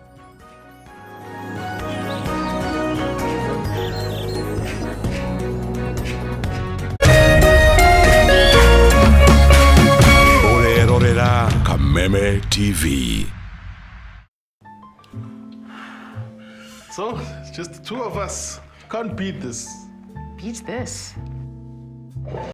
Ũrerorera Kameme TV. So, it's just the two of us. Can't beat this. Beat this.